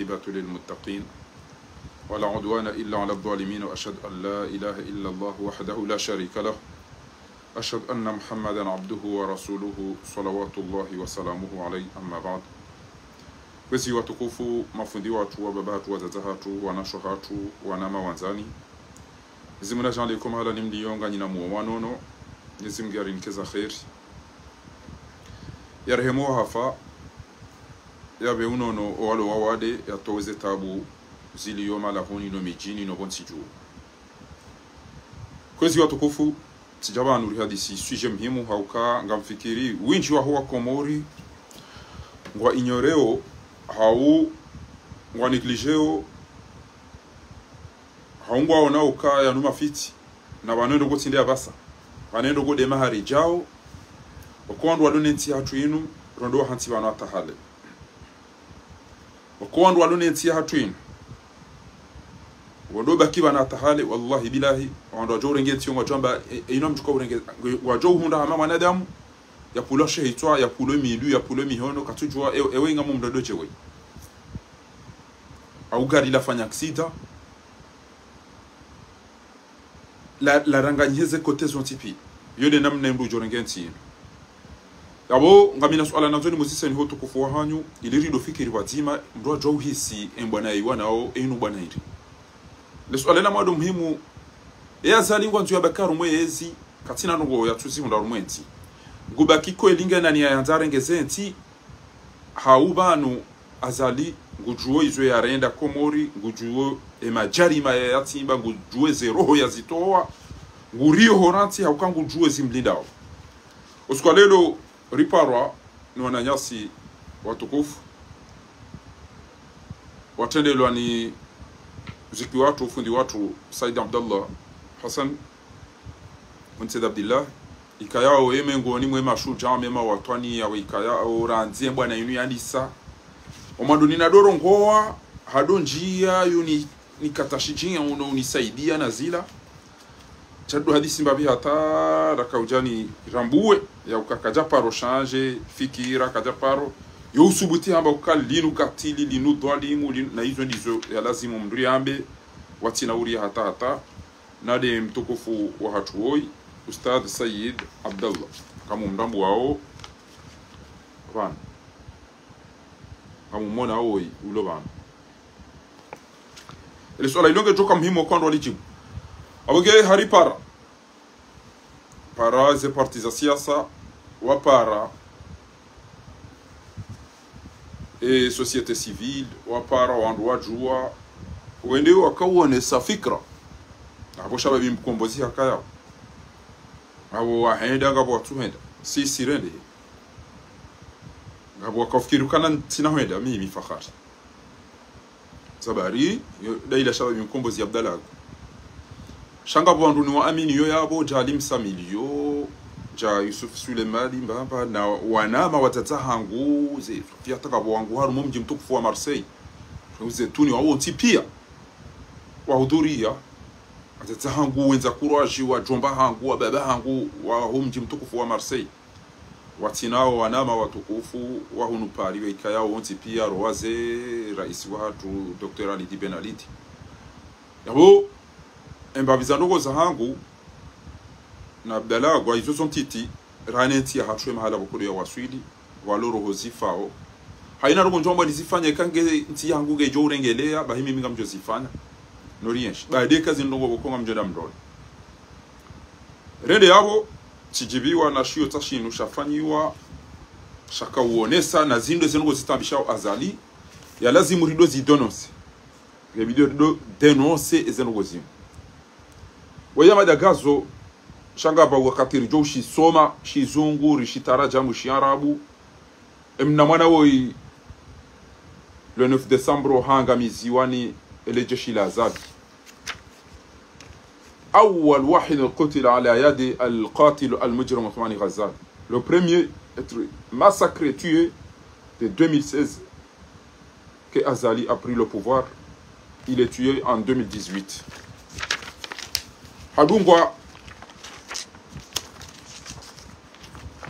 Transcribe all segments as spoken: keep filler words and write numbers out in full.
والعاقبة للمتقين ولا عدوان إلا على الظالمين، وأشهد أن لا إله إلا الله وحده لا شريك له، وأشهد أن محمدا عبده ورسوله صلوات الله وسلامه عليه، أما بعد. Kwezi watukufu, mafundi watru, wababa hatru, wadzadze hatru, wanashe hatru, wanama wandzani. Mwenyezi Mungu nadjaanlie ko mahala ni mliyo nganyi na muo wa nono, Mwenyezi Mungu yarinike za kheri. Yarehemu wahafa, yapve unono owalo wawade, yatowe ze tabu ziliyo malahoni no midjini no pvontsi dju. Kwezi watukufu, tsidja pvanu rihadisi sujet muhimu, hauka ngamfikiri wendji waho wa Komori ngwa ignoreo, hau ngwa négligeo, hau ngwaonao uka yanu mafitsi, na pvanu ndo ko tsi nde ya pvasa, pvanu ndo ko de mahari djao. Oko wandru walo ne ntsi hatru inu, rondowa hantsi pvanu hata hale. Oko wandru walo ne ntsi hatru inu, wandru baki pvanu hata hale, wallahi billahi, wandru wadjo urenge ntsi yo ngwadjo amba, e, e, inu mdjuka urenge, ngwadjo uhundra hama mwanadamu, yapvulwa she hitswa, yapvulwe mindru, yapvulwe mihono, katsudjuwa, e, ewe inga mumdodo djewe. Au gari lafanya aksida, la, laranganyihe ze kote zontsi pia. Yo nde namna mndru udjo renge ntsi inu. Yapvo, ngamina suala nandzo nimuziseni ho utukufu wahanyu, ili rido fikiri pvwadzima, mndru adjo uhisi, e mbwana iwanao, e inu mbwana iri. Le suala la mwando muhimu, e Azali ngwandzo yabaki harumwa yezi, katsina ndrongo yatsuzihundra harumwa entsi. Ngubaki ko elinga nani yayandza arenge ze ntsi, hau pvanu Azali, ngudjuo izo yarenda Komori, ngudjuo e madjarima yayatsimba, ngudjuo ze roho yazitowa, nguriyo ho rantsi, hauka ngudjuo zimlindao. Usiku wa leo, riparwa ni wananyasi watukufu, watrendelwa ni mziki watru, fundi watru, Said Abdallah Hassan, Said Abdillah, ikayao ye mengoni mwe mashudjaa mema watwani, yawe ikayao randzi e mbwana inu yanisa. Omwando nina dorongowa, hado ndjia yuni, nikatashidjia uno unisaidia na zila. Shadu hadisi mbapvi hata rakaudjani rambuwe, ya uka kadja paro shanje fikira, kadja paro yo usubuti hamba uka linu katili, linu dhwalimu, linu, na izo ndizo ya lazimu mndru yambe, watsina uria hata hata. Nde mtukufu wahatru woyi, Ustadh Said Abdallah. Kamu mrambuwao pvanu. Kamu mwonao woyi, ulo pvanu. Ele suala ilo ngedjoka muhimu kwa wandru walidjibu. Apvo nge haripara. Para ze parti za siasa, wapara e société civile, wapara wandru wadjuwa, wende wakawonesa fikira. Apvo shababi mkombozi hakaya. Apvo wahenda, ngapvo watsuhenda. Si, si rende. Ngapvo wakafikiri ukana ntsina hwenda, mimi Fakhari. Sababu, yo, daila shababi mkombozi Abdallah. Sha ngapvo wandru niwaamini yo yapvo, dja Ali Msamili yo, dja Yusuf Sulemani, mbamba, na wanama wadzadze hangu, ze, pia hata ngapvo wangu harumwa mdji mtukufu wa Marseille. Uze tuni wawontsi pia. Wahudhuria. Wadzadze hangu, wendza kuraji, wadjomba hangu, wababa hangu, waho mdji mtukufu wa Marseille. Watsinao wanama watukufu, wahunu Paris, waikayao wontsi pia, rowaze, raisi wahatru, Docteur Alidi Ben Alidi. Yapvo, embapvi za ndrongo zahangu, na Abdallah, ngwa izo zontiti, rane ntsi yahatru ye mahala pvoko ndo yawaswili, walo roho zifao. Haina ndrongo ndjomba nizifanye kange ntsi yahangu ngedjo urengelea, bahi mimi ngamdjo zifanya. No rienshi. Bahi deka zindrongo pvoko ngamdjo nda mroni. Rende yapvo, tsidjibiwa na shiyo tsa shinu shafanyiwa, shakawonesa, na zindru zinu zitambishao Azali, ya lazimu rido zidonose. Nge bidi rido denose ezinu zinu. Waya madagazo, sha ngapvo wakati ridjo ushisoma, shizungu, rishitarajamu, shiarabu, emna mwana woyi, le neuf décembre, hangamiziwa ni ele jeshi la Azali. أول واحد قتل على يد القاتل المجرم عثمان غزال. Le premier être massacré, tué de deux mille seize que Azali a pris le pouvoir. Il est tué en deux mille dix-huit. Hadungwa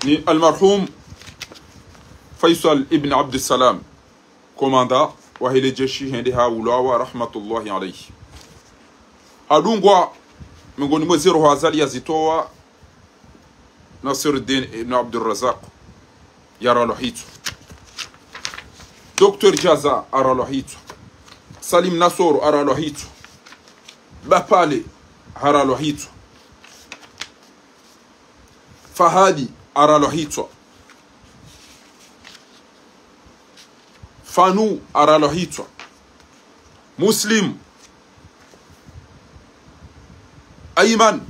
ni almarhum Faisal ibn Abdussalam, commandant wahe le jeshi hende haulawa rahmatullahi alayhi. Hadungwa, miongoni mwa ze roho Azali yazitowa, Nasiruddin ibn Abdurrazak, yaralwa hitswa. Docteur Jaza aralwa hitswa. Salim Nasoro aralwa hitswa. Bapale haralwa hitswa. Fahadi aralwa hitswa. Fanu aralwa hitswa. Muslim. Ayman.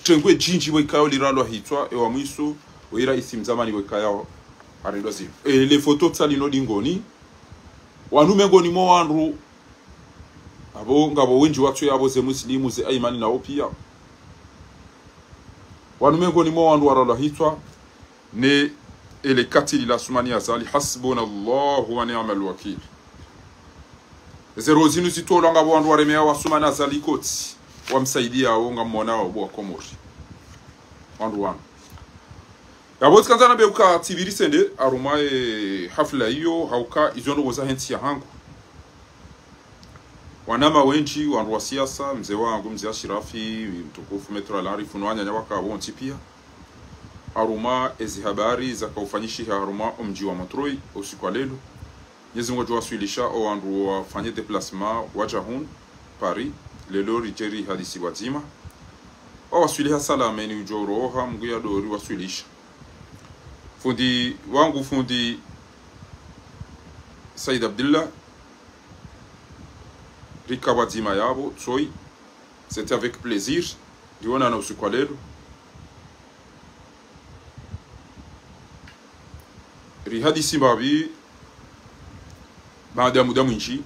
Tengwe djindji wekao liralwa hitswa, ewa mwiso, weira isim zamani wekao harendwa zinu. E, le foto tsa lino dingoni. Wanu miongoni mwa wandru, abo ngabo wendji watsu yabo ze Muslimu, ze Ayman nao pia. Wanu miongoni mwa wandru waralwa hitswa, ne ele katili la Assoumani Azali, hasbunallahu wa ni'mal wakil. Ze roho zinu zitolwa ngapvo wandru waremea wa Assoumani Azali kotsi, wamsaidia wo ngamwona wo bo wa Komori. Wandru wanu. Yapvo tsikandza nambe uka tsipviri sende, harumwa ye hafla iyo, hauka izo ndrongoo za hentsi yahangu. Wanama wendji, wandru wa siasa, mze wangu, mze Ashirafi, mtukufu Maître Al Arif, no wananya waka wontsi pia. Harumwa ezi habari zaka ufanyishiha harumwa omdji wa Montreuil, usiku wa lelo. Mwenyezi Mungu adjo waswilisha o wandru wafanye déplacement wadja hunu, Paris, lelo ridje rihadisi pvwadzima. Wawaswiliha salama eni udjo roha, Mungu yadori waswilisha. Fundi wangu, fundi Said Abdillah, rika pvwadzima yapvo, tsoi, c'était avec plaisir, ndiwonana usiku wa lelo. Rihadisi mbapvi, baada ya muda mwindji.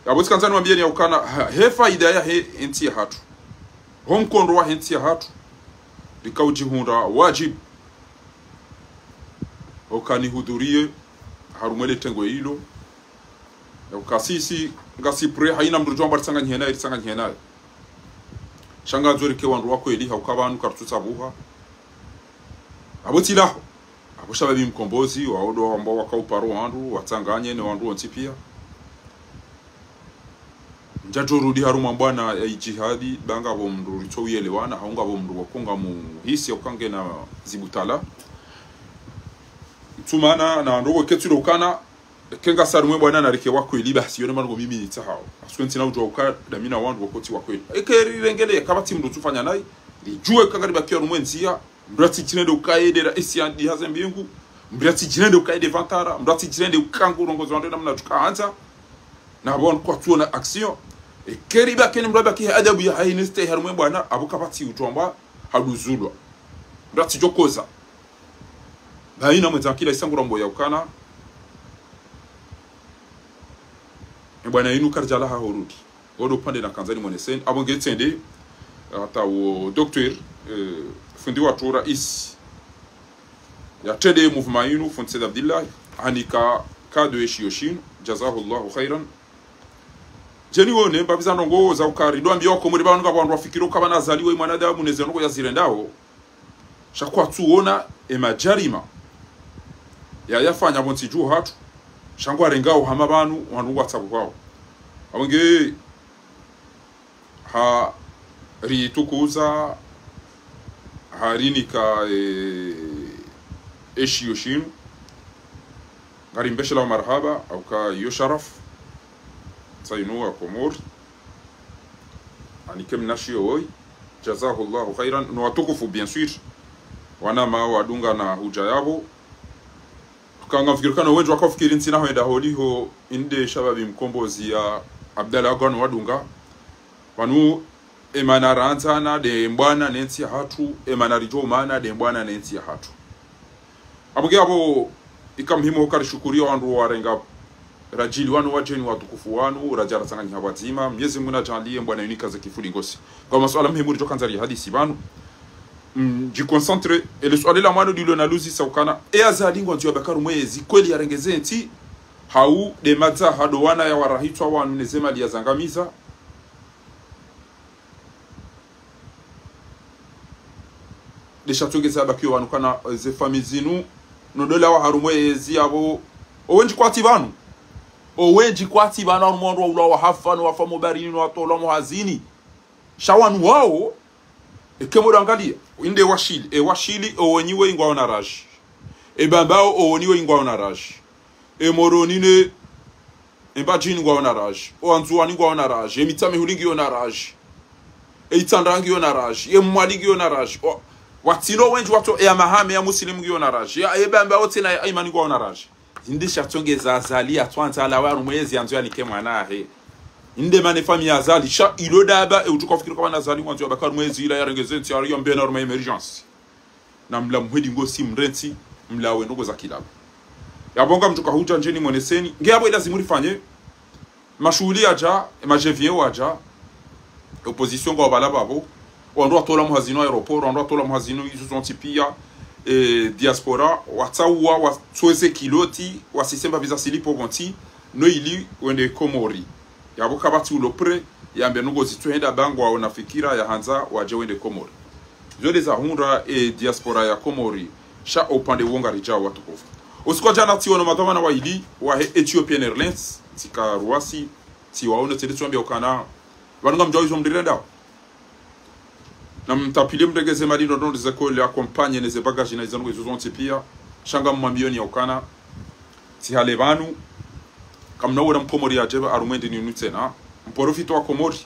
Yapvo tsikandza niwambiyeni yaukana, ha-, he faida yahe entsi yahatru. Ho mkondo wahe entsi yahatru. Rika udjihundra wadjibu. Uka nihudhuriye, harumwa ele tengwe ilo. Yauka sisi, ngasi prêt, haina mndru djo amba ritsanganyihe naye, ritsanganyihe naye. Sha ngandzo rike wandru wa kweli, hauka pvanu karitsutsabuha. Apvo tsilaho. Apvo Shababi Mkombozi, wao ndo wamba waka uparo wandru, watsanganye ne wandru wontsi pia. Ndjadjo rudi harumwa mbwana ya idjihadi, ba ngapvo mndru ritso uyelewana, hau ngapvo mndru wakonga muhisi yauka ngena zibutala. Tsumana na ndrongoo ketsi ndo ukana, eka ngasi harumwa mbwana narike wa kweli, basi, yo nde mana ngo mimi nitsahao. Parce que ntsina udjuwa uka damina wandru wakotsi wa kweli. Eka rirengele, kapvatsi mndru tsufanya nayi, ridjuwe uka ngaribakiya harumwa endziya, mndru yatsidjirende uka yende raisi ya ndiha ze mbingu, mndru yatsidjirende uka yende vantara, mndru yatsidjirende uka ngu rongozi wandru namna tsuka handza, na pvo kwatsuona action. Eka ribaki ni mndru yabaki ha adabu yahahe ne stehi harumwa mbwana, apvo kapvatsi udjuwa amba haduzulwa. Mndru yatsidjokoza. Ba ina mwendza akili isa ngu rambo yaukana. E mbwana inu karidjalaha horudi. Wo ndo upande nakandza nimwoneseni. Apvo ngetsende, hata wo docteur, eh, fundi watru raisi. Yatrende mouvement inu, fundi Said Abdillah, hanika cadeau eshiyo shinu, jazahullahu khairan. Djeni wone, mbapvi za ndrongoo za uka ridjo ambiya wakomori pvanu ngapvo wandru wafikiri uka pvanu Azali we mwanadamu ne ze ndrongoo yazirendao. Sha kwatsuona e madjarima ya yafanya pvo ntsi dju hatru, sha ngwarengao hama pvanu wandru ngwatsabuhwao. Apvo nge haritukuza, harinika, eh, eshiyo shinu. Ngarimbeshelao marahaba, hauka iyo sharafu. Ntsa inu wa Komori. Hanike mnashiyo woyi. Jazahullahu khairan. No watukufu, bien sûr. Wanama wadunga na hudja yapvo. Uka ngamfikiri ukana wendji wakafikiri ntsina hwenda holiho inde Shababi Mkombozi ya Abdallah Agwano wadunga. Pvanu e mana randzana nde mbwana ne ntsi yahatru, e mana ridjo mana nde mbwana ne ntsi yahatru. Apvo nge apvo ika muhimu uka rishukuriya wandru warenga radjili wanu wadjeni watukufu wanu, radja ratsanganyiha pvwadzima, Mwenyezi Mungu nadjaanliye mbwana inu ikaze kifuli ngosi. Ngapvo masuala muhimu ridjo kandza rihadisi pvanu. Mm, djiconcentre, ele suala la mwando ndilo naluzisa ukana, e Azali ngwandzo yabaki harumwa ezi kweli yarenge ze ntsi, hau nde madza hado wana yawarahitswa wanu ne ze mali yazangamiza. Nde sha tsongeza bakiyo wanu kana, eh, ze famille zinu, no ndo lawa harumwa ezi yapvo, owendji kwatsi pvanu. Owendji kwatsi pvanu harumwa wandru waulawa wahafa, no wafa mo bahari, no watolwa mo hazini. Sha wanu wao, eke mdru angalia, inde washili, e washili, owenyewe ngwaona raji. E Bambao, owenyewe ngwaona raji. E Moroni ne, e Mbadjini ngwaona raji. O Andzuwani ngwaona raji. E Mitsamihuli ngiona raji. E Itsandra ngiona raji. E Mwali ngiona raji. O, watsina wendji watso, e ya Mahame, ya Musilimu ngiona raji. Ya, e Bambao tsena, ya Imani ngwaona raji. Zindji sha tsongeza Azali, yatswandza alawe harumwa ezi yandzo yanike mwana wahe. Inde mana e famille ya Azali, sha ilo daba, e utsuka ufikiri kwamba na Azali ngwandzo yabaki harumwa ezi ila yarenge ze ntsi, yari yambe na harumwa émergence. Na mla muhedi ngosi mrentsi, mla wendo ngoza kilaba. Yapvo ngamtsuka hudja ndjeni mweneseni, nge yapvo ilazimu rifanye, mashuhuli yadja, e ma G V O wadja, opposition ngwao pvala pvapvo, wandru watolwa mo hazini wa aéroport, wandru watolwa mo hazini izo zontsi pia, e, diaspora, watsauwa, watsoze kiloti, wasisema visa silipo pvontsi, no ili wende Komori. Yapvo kapvatsi ulo prêt, yambe nungo zitsohenda ba ngwaona fikira yahandza wadje wende Komori. Zo nde zahundra e diaspora ya Komori, sha opvande wo ngaridjao watukufu. Usiku wa djana tsiono madhwamana waili wahe Ethiopian Airlines, tsika Roissy, tsiwaono tsende tsiwambia ukana, pvanu ngamdjuao izo mrirendao. Na mtapile mregeze mali ndo ndo ze colis, accompagné ne ze bagages na izo ndrongoo izo zontsi pia, sha ngamwambioni ya ukana, tsihale pvanu, kamna wona mkomori yadje pva harumwa e ndini inu tsena. Mprofite wa Komori,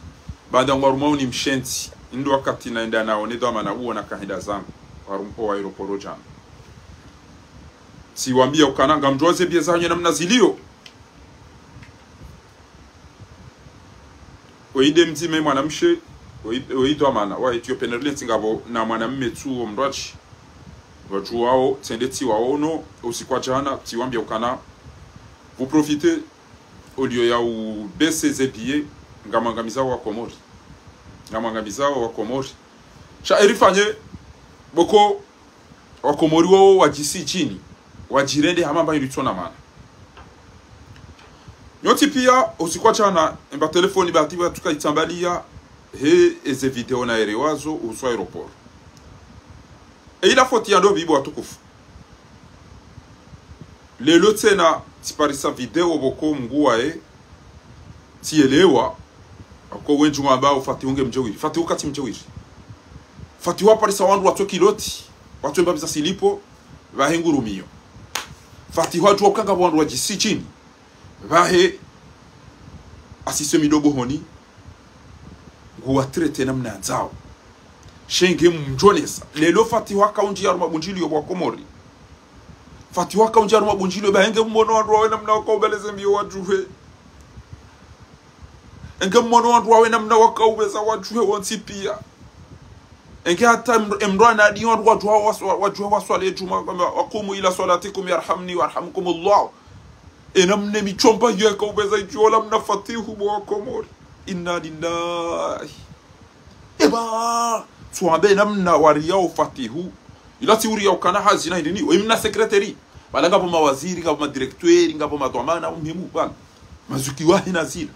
baanda ngwarumao ni mshenzi, ndo wakati naenda nao ne dhwamana uwo na kahenda zangu, harumwa o aéroport djana. Tsiwambia ukana, ngamdjuao ze billets zanyu namna zilio. Oyi nde mdzima mwanamshe, oyi, oyi dhwamana wa Ethiopian Airlines ngapvo na mwanamme tsu wo mdrwadji. Wadjuwao, tsende tsiwaono, usiku wa djana, tsiwambia ukana, vous profitez, au lieu ya u baisser ze billets, ngamwangamizao wa Komori. Ngamwangamizao wa Komori. Sha erifanye, pvoko, Wakomori wao wadjisi djini, wadjirende hama mba hindru itsona mana. Nyontsi pia, usiku wa djana, emba telefoni bahati pvatsuka itsambalia, he eze video naelewazo, uhusu aéroport. E ila foti ya ndopvi bo watukufu. Leo tsena, tsiparisa video pvoko mngu waye, tsielewa, ako wendji wamba o Fatihu nge mdjewiri. Fatihu katsi mdjewiri. Fatihu haparisa wandru watso kiloti, watso emba visa silipo, pvahe ngurumio. Fatihu hadjuwa ukanga wandru wadjisi djini, pvahe asise midobo honi, nguwa traité namna yandzao. Sha nge mdjonesa. Leo Fatihu hakaundji harumwa bundjilio bo Wakomori. Fatihu hakaundji harumwa bundjilio, pvahe nge mmono wandru wawe namna wakaubeleze mbio wadjuhe. Enge mmono wandru wawe namna wakaubeza wadjuhe wontsi pia. Enge hata emdru-, emdru anadi wandru wadjuha waswa-, wadjuhe waswali djumwa, kama, "Wakumu ila swalatikum yarhamni wa yarhamkumullah." E namna mitshomba yo yakaubeza idjuwa namna Fatihu bo Wakomori. Inna lillahi. Eba, tsuwambe namna wariya o Fatihu. Ila tsi uriya ukana hazi na hindri ni, o imna secrétaire. Pvala ngapvo mawaziri, ngapvo madirecteur, ngapvo madhwamana, muhimu, pvala. Mazuki wahe na zila.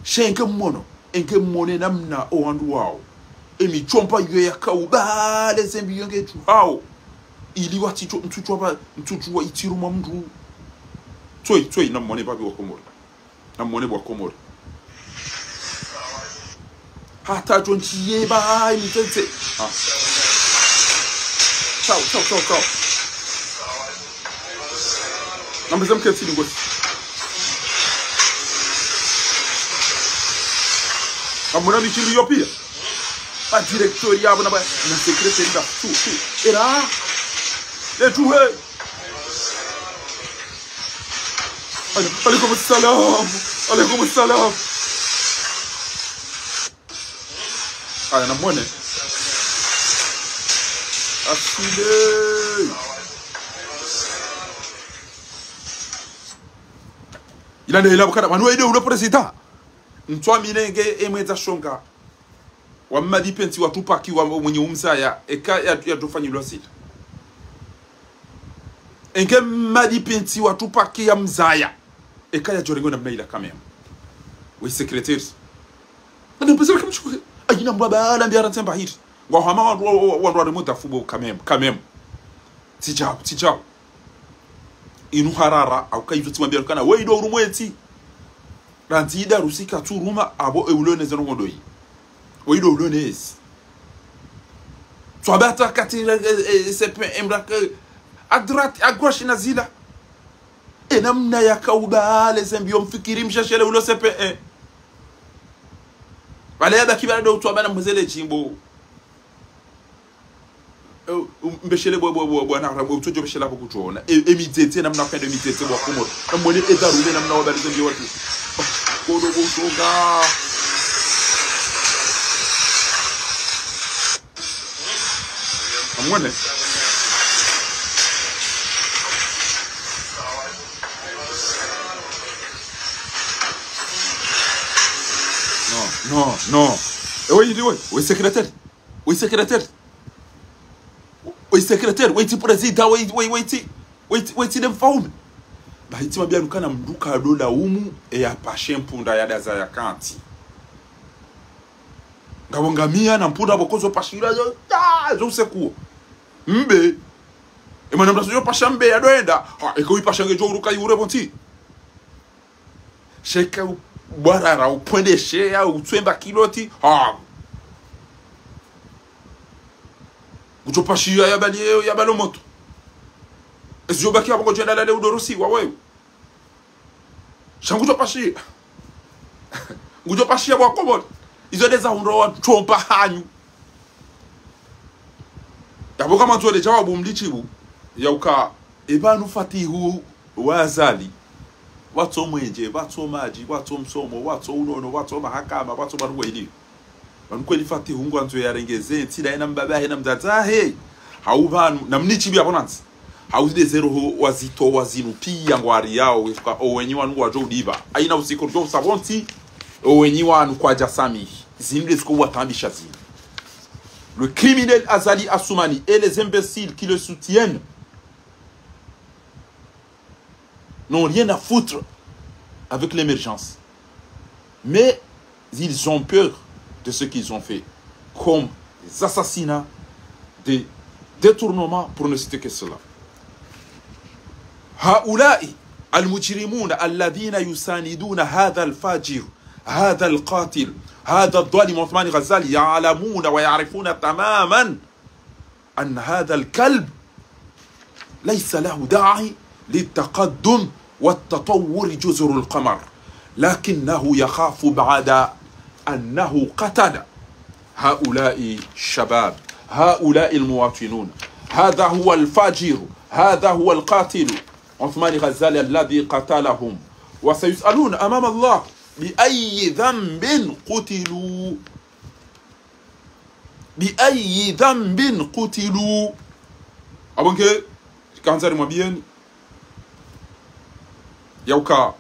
Sha enge mmono, enge mmone namna o wandru wao. Emitshomba yo yakaubale zembi yo nge djuhao. Ili watsitsho, mtsutsu wa, mtsutsu wa itsiru mwa mndru. Tsoi, tsoi, na mmone pvapvi Wakomori. Na mmone bo Wakomori. Hata djo ndjiye ba, imitsentse. Ah. Tsao, tsao, tsao, tsao. Nambeze mketsi lingosi. Namwona mitshindru yo pia. Ba directeur yapvo na ba, na secrétaire ba. Tu, tu. Era. Etu he. Alaikum salam. Alaikum salam. Aya, na mwone. Asile. Ila nde ila bukana, wanu waide ulo président. Ntsu amine nge emwedza shonga. Wa Mmadi Penti wa Tupac wa mwenye umzaya, eka ya, ya tufanyilwa zila. Enge Mmadi Penti wa Tupac ya mzaya, eka ya djorengwa namna ila quand même. We secrétaire. Ana mpezera kamshukuhe. Ayina mbaba ala mbiara ntsemba hiri. Ngwa hama wandru wa, wa, wandru wa remote afubo quand même, quand même. Tsidjao, tsidjao. inu harara, hauka izo tsimwambia kana, weyi ndo urumwa entsi. Randzi ida rusika tsuruma, abo e ulone zeno ngondo yi. Weyi ndo ulone ezi. Tswabata kati, eh, eh, C P M raka, à droite, à gauche na zila. E namna yaka ubale zembi yo mfikiri msheshele ulo C P M. Bale yabaki bala ndo utswabana mwezele jimbo. Eh, um, mbeshele bwa, bwa, bwa, bwa, na, bwa, utsodjo beshela bwa kutsona. E, e mitsetse, namna kende mitsetse bwa Komoro. Na mwene e dharura, namna wabaliza mbi watu. Kodo kutsonga. Amwene. Non, non, non. E, weyi ndi we, we secrétaire. We secrétaire. We secrétaire, we tsi président, we, we, we tsi, we tsi, we tsi nde mfaume. Ba itsi mambia nukana mndru ka dola umu, e ya pashe mpunda ya daza ya kanti. Ngapvo ngamia na mpunda pvoko zo pashira, yo, ya, zo usekuo. Mbe. E mana mndru so yo pasha mbe ya doenda. Ha, eka uipasha nge djo uruka iure pvo ntsi. Sheka u-, bwarara, upwendeshe ya, utswemba kiloti. Ha. Ngudjo pashiya ya bali, ya balo moto. Ezi yo baki apvo ngodjo enda lale udorosi wa wewe. Sha ngudjo pashiya. Ngudjo pashiya bwa Komoro. Izo ndeza hundro wa tsomba hanyu. Yapvo kamwandzo le djawabu mlichibu, yauka, e pvanu Fatihu wa Azali, watso mwenje, watso madji, watso msomo, watso unono, watso mahakama, watso pvanu kweli. Pvanu kweli Fatihu ngwandzo yarengeze, ntsi ndaye na mbaba he na mdzadze he. Hau pvanu, na mnichibi yapvo nantsi. Hau zile ze roho wazitowa zinu piya ngwari yao, wefuka owenyi wanu ngwadjo udiba. Haina usiku djo usapvo ntsi, owenyi wanu kwadja samihi. Zinu ndeziko watambisha zinu. Le criminel Azali Assoumani et les imbéciles qui le soutiennent n'ont rien à foutre avec l'émergence. Mais ils ont peur de ce qu'ils ont fait, comme des assassinats, des détournements, pour ne citer que cela. هؤلاء المجرمون الذين يساندون هذا الفاجر، هذا القاتل، هذا الظالم عثمان غزالي يعلمون ويعرفون تماما أن هذا الكلب ليس له داعي للتقدم والتطور جزر القمر، لكنه يخاف بعد أنه قتل هؤلاء الشباب، هؤلاء المواطنون. هذا هو الفاجر، هذا هو القاتل عثمان غزالي الذي قتلهم، وسيسألون أمام الله بأي ذنب قتلوا. بأي ذنب قتلوا. Apvo nge, kandza rimwambiyeni. Yauka,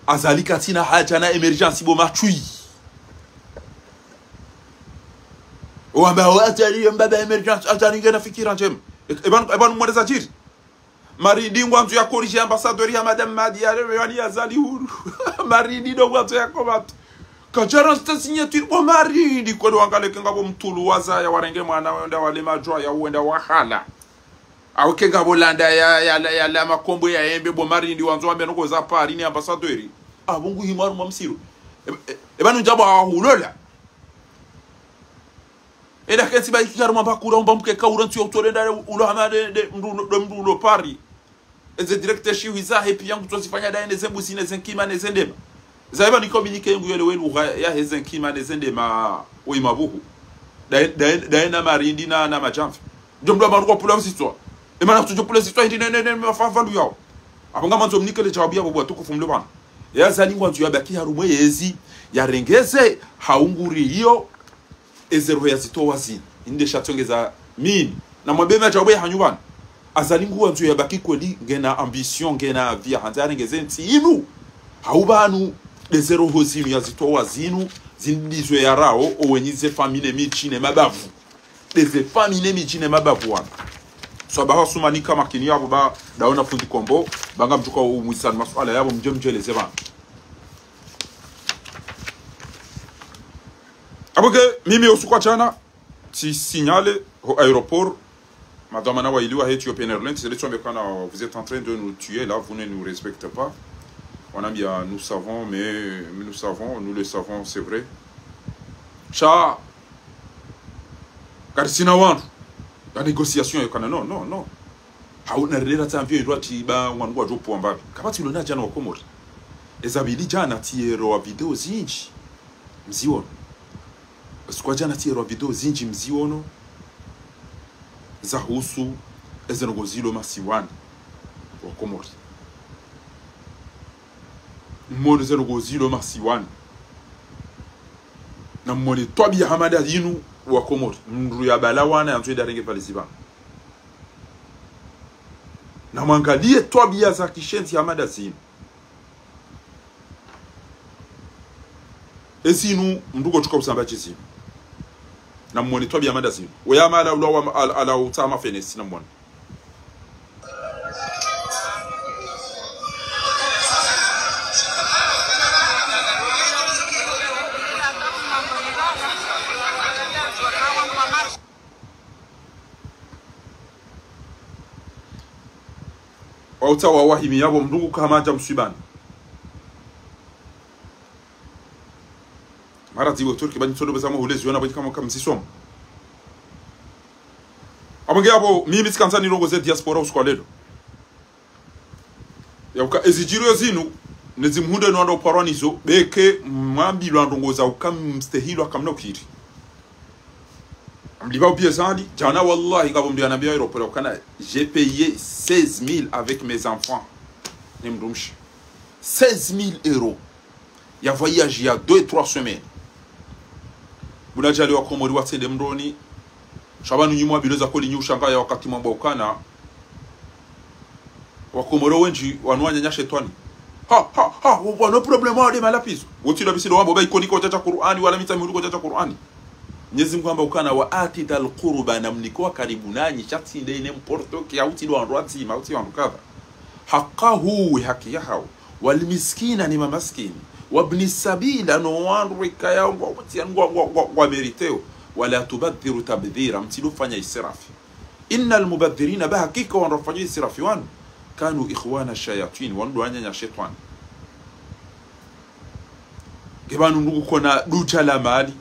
Azali katsina haja na émergence bo matswi. Wamba wa Azali, mbaba émergence, Azali ngena fikira ndjema. E, e pvanu, e pvanu mwendeza djiri. Marindi ngwandzo ya corriger ambassadeur ya Madame Madi ya leo yani Azali huru. Marindi ndo ngwandzo ya combattre. Kadjara nsta signature bo Marindi kweli wangaleke ngapvo mtulu wazaya warenge mwana wenda wale madjwa ya wenda wahala. Au ke ngapvo landa ya, ya, ya, ya la makombo ya embe bo Marindi wandzo wambe noko za Paris ni ambassadeur. Apvo nguhimwa harumwa msiru. E, e, e pvanu ndjapvo hawahulola. Enda ketsi ba ikikari mamba kura umba mkeka ura ntsu ya utolenda ulo hama de, de, mndru, de mndru ulo Paris. Eze directeur shiwi zahe piya ngutso zifanya daye neze mbuzi neze nkima neze ndema. Zaye pvanu communiqué ngu yele wenu uha yahe ze nkima neze ndema oyi mabuhu. Daye, daye, daye na Marindi na, na madjamvi. Ndjo mndru wa maruko pula uzitswa. E mana kutsudjo pula uzitswa hindi ne, ne, ne, mafa valu yao. Apvo ngamandzo mnikele djawabu yapvo bo watukufu mlo pvanu. Ya Azali ngwandzo yabaki harumwa yezi, yarengeze, haunguri iyo, eze roho yazitowa zinu. Inde sha tsongeza mimi. Na mwambe madjawabu ya hanyu pvanu. Azali nguwandzo yabaki kweli ngena ambition, ngena via handza yarengeze ntsi inu. Hau pvanu, ndeze roho zinu yazitowa zinu, zindizwe yarao, owenyi ze famille midji ne mabavu. Ndeze famille midji ne mabavu wanu. Swabaha Assoumani ka makini yapvo ba, ndaona fundi Kombo, ba ngamdjuka umwisani masuala yapvo mdje mdjeleze pvanu. Apvo nge, mimi usiku wa djana, tsi signalé ho aéroport, Madhwamana waili wa Ethiopian Airlines, c'est le tsombe kana, vous êtes en train de nous tuer là, vous ne nous respectez pas. Wanambia, nous savons, mais, mais nous savons, nous le savons, c'est vrai. Sha, karitsina wandru. La négociation, yo kana, non, non, non. Hauna rera tsamvio indwa tsi ba wandru wadjo pvwa mbapvi. Kapvatsi lona djana wa Komori. Eza pvili djana tsiero wa video zindji. Mziono. Usiku wa djana tsiero wa video zindji mziono. Zahusu eze ndrongoo zilo masiwani wa Komori. Mwono eze ndrongoo zilo masiwani. Na mwone twabiya hama nda zinu wa Komori. Mndru ya bala wana yandzo ende yarenge pvale zipvanu. Na mwangalie twabiya za kishenzi hama nda zinu. Ezinu, mndru kotsuka usamba tsi zinu. Na mwone twabiya hama nda zinu. Oya hama ala ulawa, ala, ala utama fenesi na mwone. Wautsa wa wahimi yapvo mndru kuka hama adja mswibani. Mara dziwo Turki bani tsodo beza mwa hulezi wana bani kama kamzisoma. Apvo nge apvo, mimi tsikandza nilongoze diaspora usiku wa lelo. Ya uka ezidjiriyo zinu, nezi mhundre no wandru upvarwa nizo, beke mwambilwa ndrongoo za uka mstehilwa kamna ukiri. Mlipva ubiye zandi, djana wallahi, ngapvo mndru yanambia aéroport ukana, j'ai payé seize mille avec mes enfants. Ne mdrumshe. Seize mille euros. Ya voyage ya deux, trois semaines. Bula djali wa Komori watsende mndroni. Sha pvanu nyi mwambilwa za kweli nyi ushangaya wakati mwamba ukana. Wa Komori wendji wanu wanyanya shetwani. Ha, ha, ha, wa, wa, no problème wa de malapizo. Wotsi ndo bisi ndo wambo ba ikoni kotsaha Kur'ani, wala mitsamihuli kotsaha Kur'ani. Mnyezi Mungu hamba ukana, وآتوا ذا القربى, na mnike wa karibu nanyi, sha tsi nde n'importe qui, hautsi ndo wandru wadzima, hautsi wandru kadha. حقه, haki yahawo. والمسكين, ne mamaskini. وابن السبيل, no wandru wekaya ngwa, ngwa, ngwa, ngwa, ngwa mérité wo. ولا تبذروا تبذيرا, mtsidofanya israfi. إن المبذرين, ba hakika wandru wafanya israfi wanu, كانوا إخوان الشياطين, wanu ndo wananya shetwani. Nge pvanu ndrungu kona duja la mali,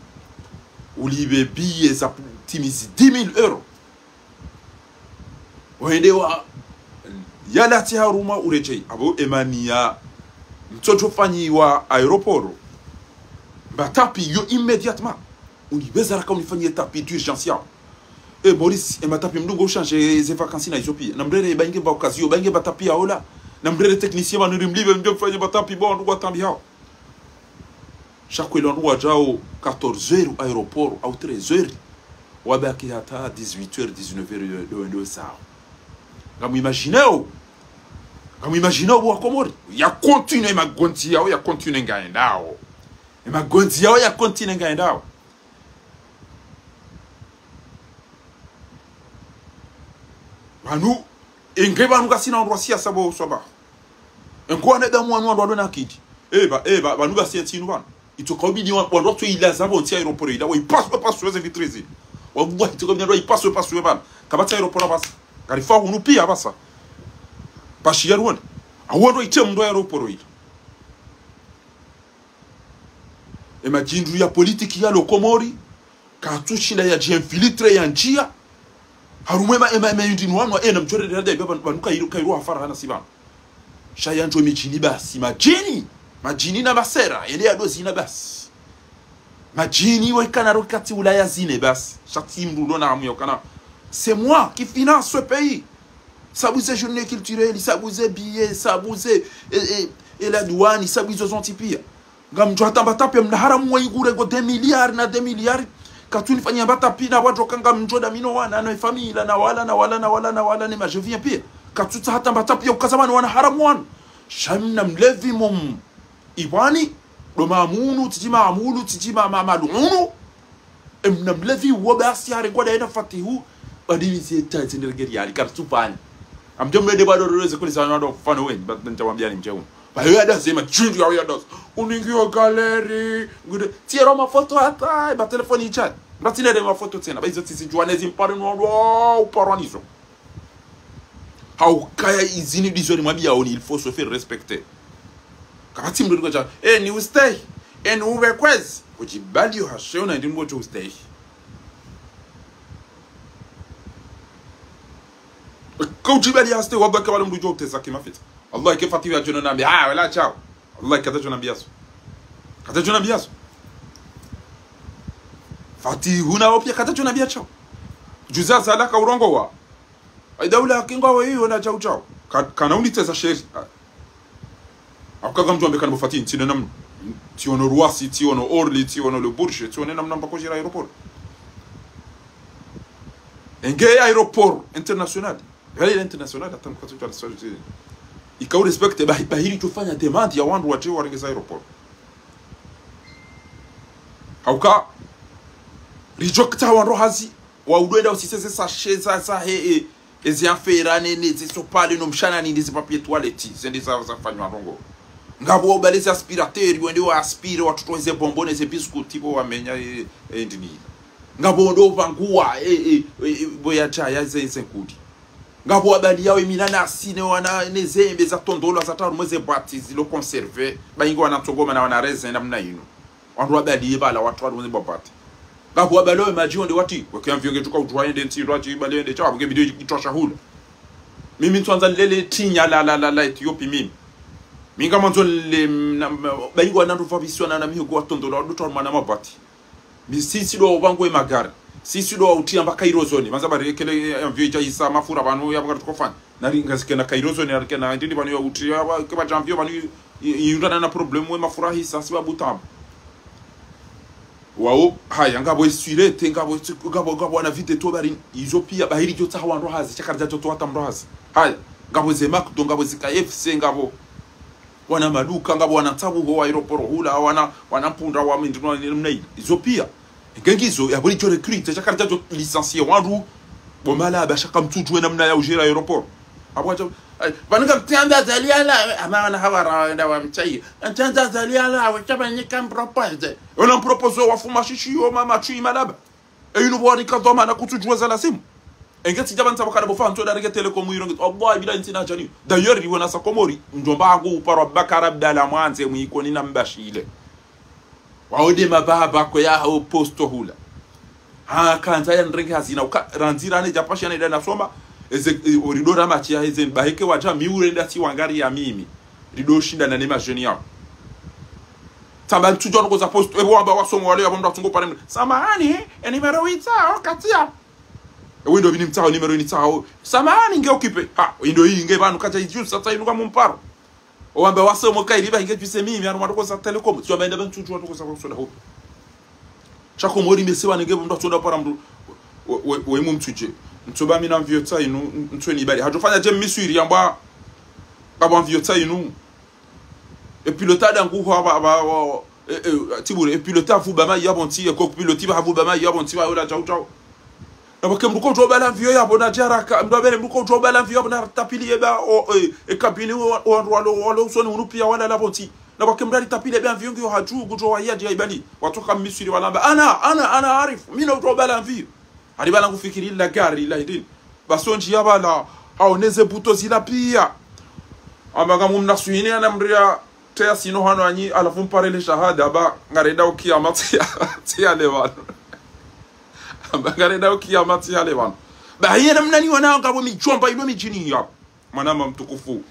ulipve biye za timizi dix mille euros. Wende wa, yalati harumwa uredjeyi. Apvo emaniya, mtsodjo fanyiwa aéroport. Mba tapis yo immédiatement. Unipveza raka unifanyiye tapis d'urgence yawo. E Maurice, e matapi mdungo ushanje ze vacances na izo piya. Na mrere ba inge ba occasion, ba inge matapi ya ola. Na mrere technicien ba nuri mlipve mdjo mfanye matapi bo ndungo atambi hao. Sha kweli ndungo wadjao quatorze heures aéroport au treize heures. Wabaki hata dix-huit heures, dix-neuf heures de, de, de sao. Ngamu imagineo. Ngamu imagineo bo wa Komori. Ya continue magondzi yao, ya continue ngaendao. E magondzi yao ya continue ngaendao. Pvanu, enge pvanu kasina wandru wa siasa bo swaba. Engo wanadamu wanu wandru walona akili. Eba, eba, pvanu basi entsi inu pvanu. Itsoka ubidi wa, wandru watso ilaza pvo ntsi aéroport ila, wa ipaswe, paswe ze vitres zile. Wallahi, itsoka ubidi wandru wa ipaswe, paswe pvanu. Kapvatsi aéroport apvasa. Karifa hunu piya apvasa. Pashi ya ruone. Awo wandru waite mndru aéroport ila. E madjindru ya politiki yalo Komori, katsushinda yadji infiltré yandjiya. Harumwa ema, ema, ema yindri nwanwa, ena mdjorere hada iba pvanu, pvanu kairu, kairu hafara hana si pvanu. Sha yandjo midjini basi, madjini. Madjini na masera, yende yadozi na basi. Madjini wekana rokati ulaya zine basi. Sha tsi mndru lona hamu ya ukana. C'est moi qui finance ce pays. Sabu ze journée culturelle, sabu ze billets, sabu ze, e, e, e la douane, sabu izo zontsi piya. Ngamdjo hata mba tapis mna haramu wa igure ngo deux milliards na deux milliards. Katsu nifanya mba tapis na wadjo ka ngamdjo da mi no wana, no ifamila, na wala, na wala, na wala, na wala, ne majeviens piya. Katsu tsa hata mba tapis ya ukaza wanu wana haramu wanu. Sha mna mlevi mum. Ibwani, do mamunu, titi mamulu, titi ma, ma, malunu. Emna mlevi wo basi harengwa da ena fatihu. Badini zi eta zi nirengeri yali, karitsupvani. Amdjo mende bado reze kuli sana wado kufano weni, but nita wambiani mdje unu. Ba yo yada zema, chundu ya yada. Uningi yo galeri, ngude, tiero mafoto hata, ba telefoni ichani. Ba tinere mafoto tsena, ba izo tisi juane zimpare no, no, uparwa nizo. Haukaya izini ndizo nimwambia oni, il faut se faire respecter. Kapvatsi mndru nikocha, eh, ni ustahi, eh, ni uwe kwezi. Kujibali yo hashe una ndi mngocho ustahi. Kujibali haste wabaka wala mndru jo uteza kimafita. Allah ke fatiwa jono nambi, ah, wala chao. Allah kata jona biaso. Kata jona biaso. Fati huna opia kata jona bia chao. Juza zala ka urongowa. Ai daula kinga wewe ona chao chao. Ka-, kana uniteza sheri. Akukaga mndru ambe kana bo Fati, tsi ne namna. Tsiono Roissy, tsiono Orly, tsiono Le Bourget, tsiono namna mbako jira aéroport. Enge aéroport international. Yale international, hata mkatsu kwa swaji. Ikao respecte, ba-, bahiri tufanya demande ya wandru waje warengeza aéroport. Hauka, rejecta wandru hazi, wa udwenda usiseze sachets za, za, he, e, ezi affaires nene, ze sopale, no mshana nini, ze papier toilette, zende za, zafanywa ndrongo. Ngapvo ubale ze aspirateur, wende wa aspire, watowe ze bonbon, ze biscuit, bo wamenya, e, e, ndini. Ngapvo ndo vanguwa, e, e, e, e, bo ya chaya, ze, ze nkudi. Ngapvo wabali yawe minanasi ne wana ne zembe za tondolwa za taru mwe ze boîte zilo conservé. Ba ingo wana tsongoma na wana raisin namna inu. Wandru wabali ye bala watowa mwe ze boîte. Ngapvo wabali yawe madji onde wati, weke avion nge tuka udjuwa yende ntsi ndo aji bali yende, chao, nge bidi itwa shahula. Mimi ntswandza lele tinya la, la, la, la Ethiopie mimi. Mi ngamwandzo le, na, ba ingo wana ndo vavisiwa na, na mihogo wa tondolwa, ndo taru mwana maboîte. Mi sisi ndo wavangwe magari. Sisi ndo wautia mba Cairo zone. Manza bari kele, eh, avion ija isa mafura pvanu ya mba tukofanya. Nari ngazikena Cairo zone, nari kena ndini pvanu ya utia, wa, ke ba avion pvanu i-, i-, iundana na problème we mafura hisa, si wa butamu. Wao, haya, ngapvo eswirete, ngapvo, ngapvo, ngapvo wana vite to bari, izo pia, bahiri jo tsaha wandru hazi, shakari ja jo to wata mndru hazi. Haya, ngapvo ze McDo, ngapvo ze K F C, ngapvo wana maduka, ngapvo wana tsabu ho aéroport hula, wana, wana mpundra wa mindru na namna ile. Izo pia. Ngengizo, ya buli jo recruter, shakari ja jo licencier wandru, bo mala, ba shaka mtsudjuwe namna ya ujira aéroport. Abo acha, ai, pvanu ka mtanda zaliala, ama wana hawa ra, wenda wa mchai. Mtanda zaliala, we chaba nyika mpropose. Ona mpropose wa fuma shishi, yo mama, chui malaba. E inu bo wanika dhwamana kutsudjuwa za lazimu. Enge tsi jaba ntsa bo kana bo fa ntso dareke Telecom ironge. Allah, bila ntsi na jani. D'ailleurs, riwe na sa Komori. Mdjomba hangu uparwa Bakar Abdallah Mwandze mwikoni na mbashile. Wao nde mababa ko ya hao posto hula. Ha, kandza ya nrenge hazina. Uka, randzi rane japasha ne dana soma. Eze, e, oridora machi ya eze. Baheke waja mi urenda si wangari ya mimi. Rido shindana ne majeni yao. Tsamba ntsudjuwa ndrongo za poste, ebo wamba wasoma wale ya mndru atsungo pare mndru. Samahani, e numéro witsaho, katia. E wendo bini mtsaho, numéro ini tsaho. Samahani, nge occupé. Ha, wendo hii, nge pvanu katia ijusa, tsa inu ka mumparo. Owamba wasoma kairi ba, nge jwise mimi, anu ndrongo za Telecom. Tsio mba enda ba ntsudjuwa ndrongo za poste da ho. Sha Komori mesiwa nenge mndru atsonda para mndru we, we, we mu mtsuje. Ntsoba mi na avion tsa inu, ntswe ni bali. Hajofanya je Misri yamba, kaba avion tsa inu. E pilote ada nguho aba, aba, aba, e, e, tibure, e pilote avuba mayi yabo ntsi, e copilote ba avuba mayi yabo ntsi, ba yola chao chao. Na bake mndru ko utobala avion yabo na jaraka, mndru abele mndru ko utobala avion yabo na tapili yeba, o, e, e kabini o, o, walo, walo usoni unu pia wala labo ntsi. Na bake mndru ali tapili yeba avion ngiyo haju, kujo wa hiya jia ibali. Watoka Misri walamba, ana, ana, ana arif, mi na utobala avion. Ali bala ngufikiri la gari, la hindini. Basi ondji ya bala, haoneze buto zila pia. Amba nga mumna suhini ana mria teya sino hano anyi, alafu mpare le shahada, ba ngarenda ukia matsi ya, tsi ya le pvanu. Amba ngarenda ukia matsi ya le pvanu. Ba hiye namna ni wana ngapvo midjomba ilo midjini yabo. Mwanama mtukufu,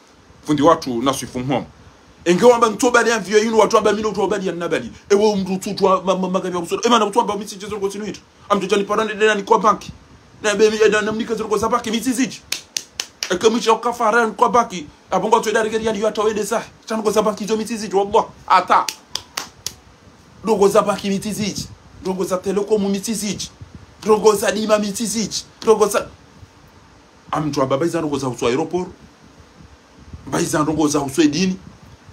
fundi watru na swifu mhomo. Enge wamba ntobali avion inu, watru wamba mi na utobali ya nabali. Ewe mndru tsudjuwa ma-, ma-, magabi ya busoda. Ema na utsu wamba mitsi jezo ko tsinu hita. Amtso chani parane dena ni kwa banki. Na be mi, na, na mnika zero ko za banki mitsi zidji. Eke mwisha ukafara ni kwa banki. Abo ngo tso edari keri yani yata wende sa. Chani ko za banki zo mitsi zidji, wallah. Ata. Ndrongo za banki mitsi zidji. Ndrongo za Telecom mitsi zidji. Ndrongo za dima mitsi zidji. Ndrongo za Amtsu amba mbayiza ndrongo za husu aéroport. Mbayiza ndrongo za husu edini.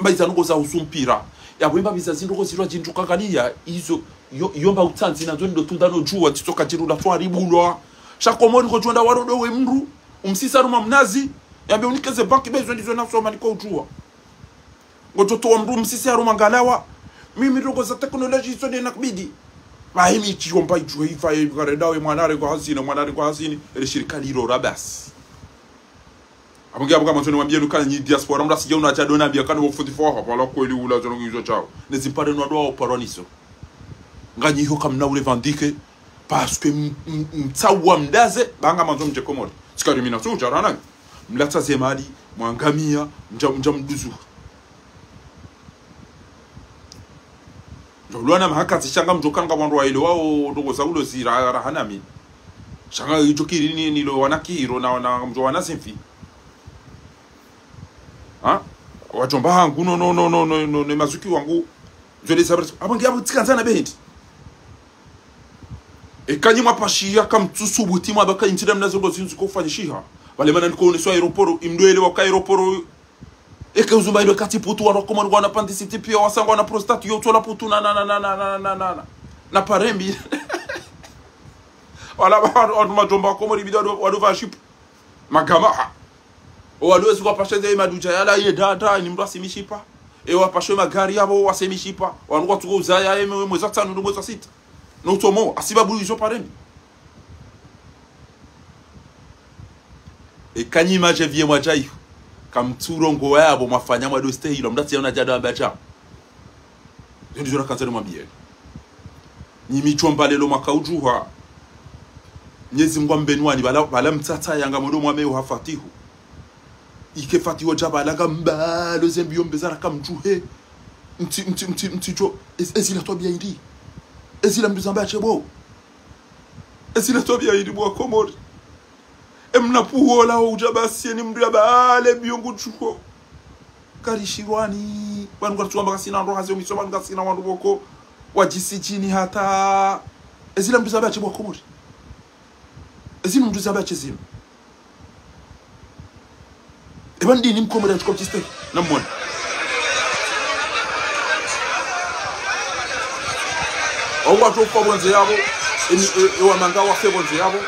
Mbayiza ndrongo za husu mpira. Yabo mbayiza zindrongo zilwa zindru kangaliya, izo, yo, yo mba utsandzi nazo ndo tunda no djuwa, tsitso kadjiru la swari bulwa. Sha Komori ko djonda warodo we mndru, umsisa harumwa mnazi, yambe unike ze banki, ba izo ndizo nasoma niko udjuwa. Ngodjo towa mndru msisi harumwa ngalawa. Mimi ndrongo za teknoloji izo nde nakubidi. Ba himi tsi yo mba idjuwa ifa ye ngarenda we mwana harengwa hazini, mwana harengwa hazini. Ele shirika lilo ra basi. Apvo nge apvo ngamwandzo nimwambiyeni ukana nyi diaspora, mdru asije unadja dona ambiya kana wo fundi fo hapvo, ala kweli ula zono ngizo djao. Ne zimpare no wadwa waparwa nizo. Nganyi iho kamna u revendiquer, parce que m-, m-, mtsawa mdaze, ba ngamwandzo mdje Komori. Tsikari mi na so udjara nanyi. Mlatsa ze mali, mwangamiya, mdja, mdja mduzu. Ndo ulwana mahakati sha ngamdjo kana nga wandru wa ile wao ndrongo za ulo zira raha nami. Sha nga idjo kiri ni, nilo wana kiro na, na mdjo wana zimfi. Ha? Wadjomba hangu no, no, no, no, no, no, ne mazuki wangu. Zwe le sabri. Apvo nge apvo tsikandzana bendi. Eka nyi mwapashiya kamtsusubuti mwabaka intsi damna zo ndro zindji ziko ufanyishiha. Pvale mana niko oneswa aéroport, imdwele waka aéroport. Eke uzumba ilo kati Putu, wandru wa Komori ngwana pandisiti piya, wasa ngwana prostate, yo utsola Putu na, na, na, na parembi. Wala wa-, wa-, wa-, madjomba wa Komori bidi wadu, wadu pva shipu. Magama, ha. O wadu wezi kwapashe ze madudja yala ye dada, ni mdru ase mishipa. E wapashe magari yapvo, wase mishipa. Wanu kwatsuko uzaya, e mwe-, mwezi wa tsanu, mwezi wa sita. No utsomo, hasibabu izo parembi. Eka nyi madje viye mwadja iho. Kamtsurongowa yapvo mwafanya mwa doste hilo, mdru atsi yaona djado amba dja. Zo ndizo nakandza nimwambiyeni. Nyi midjomba lelo mwaka udjuha. Mnyezi Mngu ambenwani, pvala, pvala mtsatsa yanga modo mwameyo ha Fatihu. Ike Fatihu dja pvala ngambalo ze mbiyo mbeza raka mdjuhe. Mtsi, mtsi, mtsi, mtsi djo, ez-, ezila twabiya indi. Ezila mbiyo zamba che bo. Ezila twabiya indi bo wa Komori. Emna puhola ho udja basi, eni mdru ya pvale biyo ngudjuho. Karishirwani. Pvanu ngaritswamba kasina ndro haze omiso, pvanu kasina wandru pvoko. Wadjisi djini hata. Ezila mdru zamba che bo wa Komori. Ezinu mdru zamba che zinu. Eba ndini Mkomori ya tsuko mtsiste. Namwone. Owa tsofa pvondze yapvo. Eni, e, ewa manga wafe pvondze yapvo.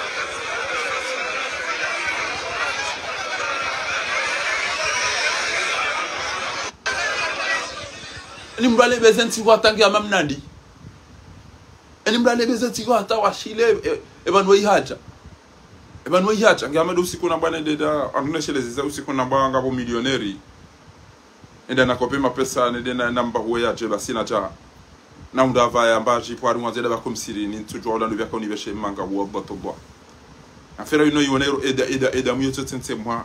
Eni mdru ale beze ntsiku hata nge ama mnandi. Eni mdru ale beze ntsiku hata washile, e, epvanu we ihadja. Epvanu we ihadja, nge ama ndo usiku na bwana ndeda, andunesheleze za usiku na bwana ngapvo milioneri. Enda nakope mapesa, nende na, namba huwe yadje basi nadja. Na unda pvaya mba djipvo ari ngwandzo eda pvako msirini, ntsudjuwa ula ndopvi yaka unipveshe manga huwa bwa tobwa. Afera ino iwonero eda, eda, eda muyo tsotse ntse mwa.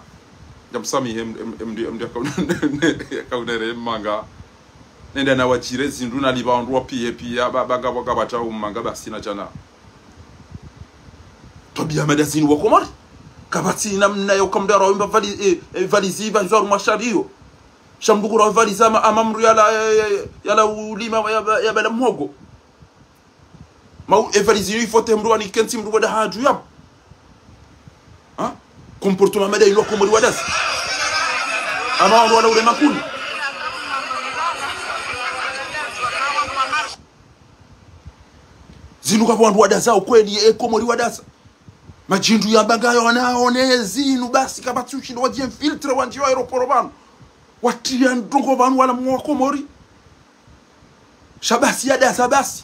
Ndja msamihe em-, em-, em-, em-, em-, yaka une-, yaka unere manga. Nende na wadjire zindru na liba wandru wa piye piya, ba, ba, ngapvo ngapvo dja umanga basi nadjana. Twabiya mada zinu wa Komori. Kapvatsi namna ya ukamdara wemba vali, e, e, valizi iva nzwaru mashariyo. Sha mdru kura valizi ama, ama mdru yala, e, e, yala ulima ya, ya, ya bala mhogo. Ma u, e valizi yu ifote mdru wani kentsi mdru wada hadju yapvo. Ha? Comportement mada inu wa Komori wadaza. Ama wandru wala ule makuni. Zinu kapvo wandru wadaza ukweli, e Komori wadaza. Madjindru ya mbangayo wanaone zinu basi kapvatsi ushindo wadji infiltre wandji wa aéroport pvanu. Watriya ndrongo pvanu wala mwa Komori. Sha basi yadaza basi.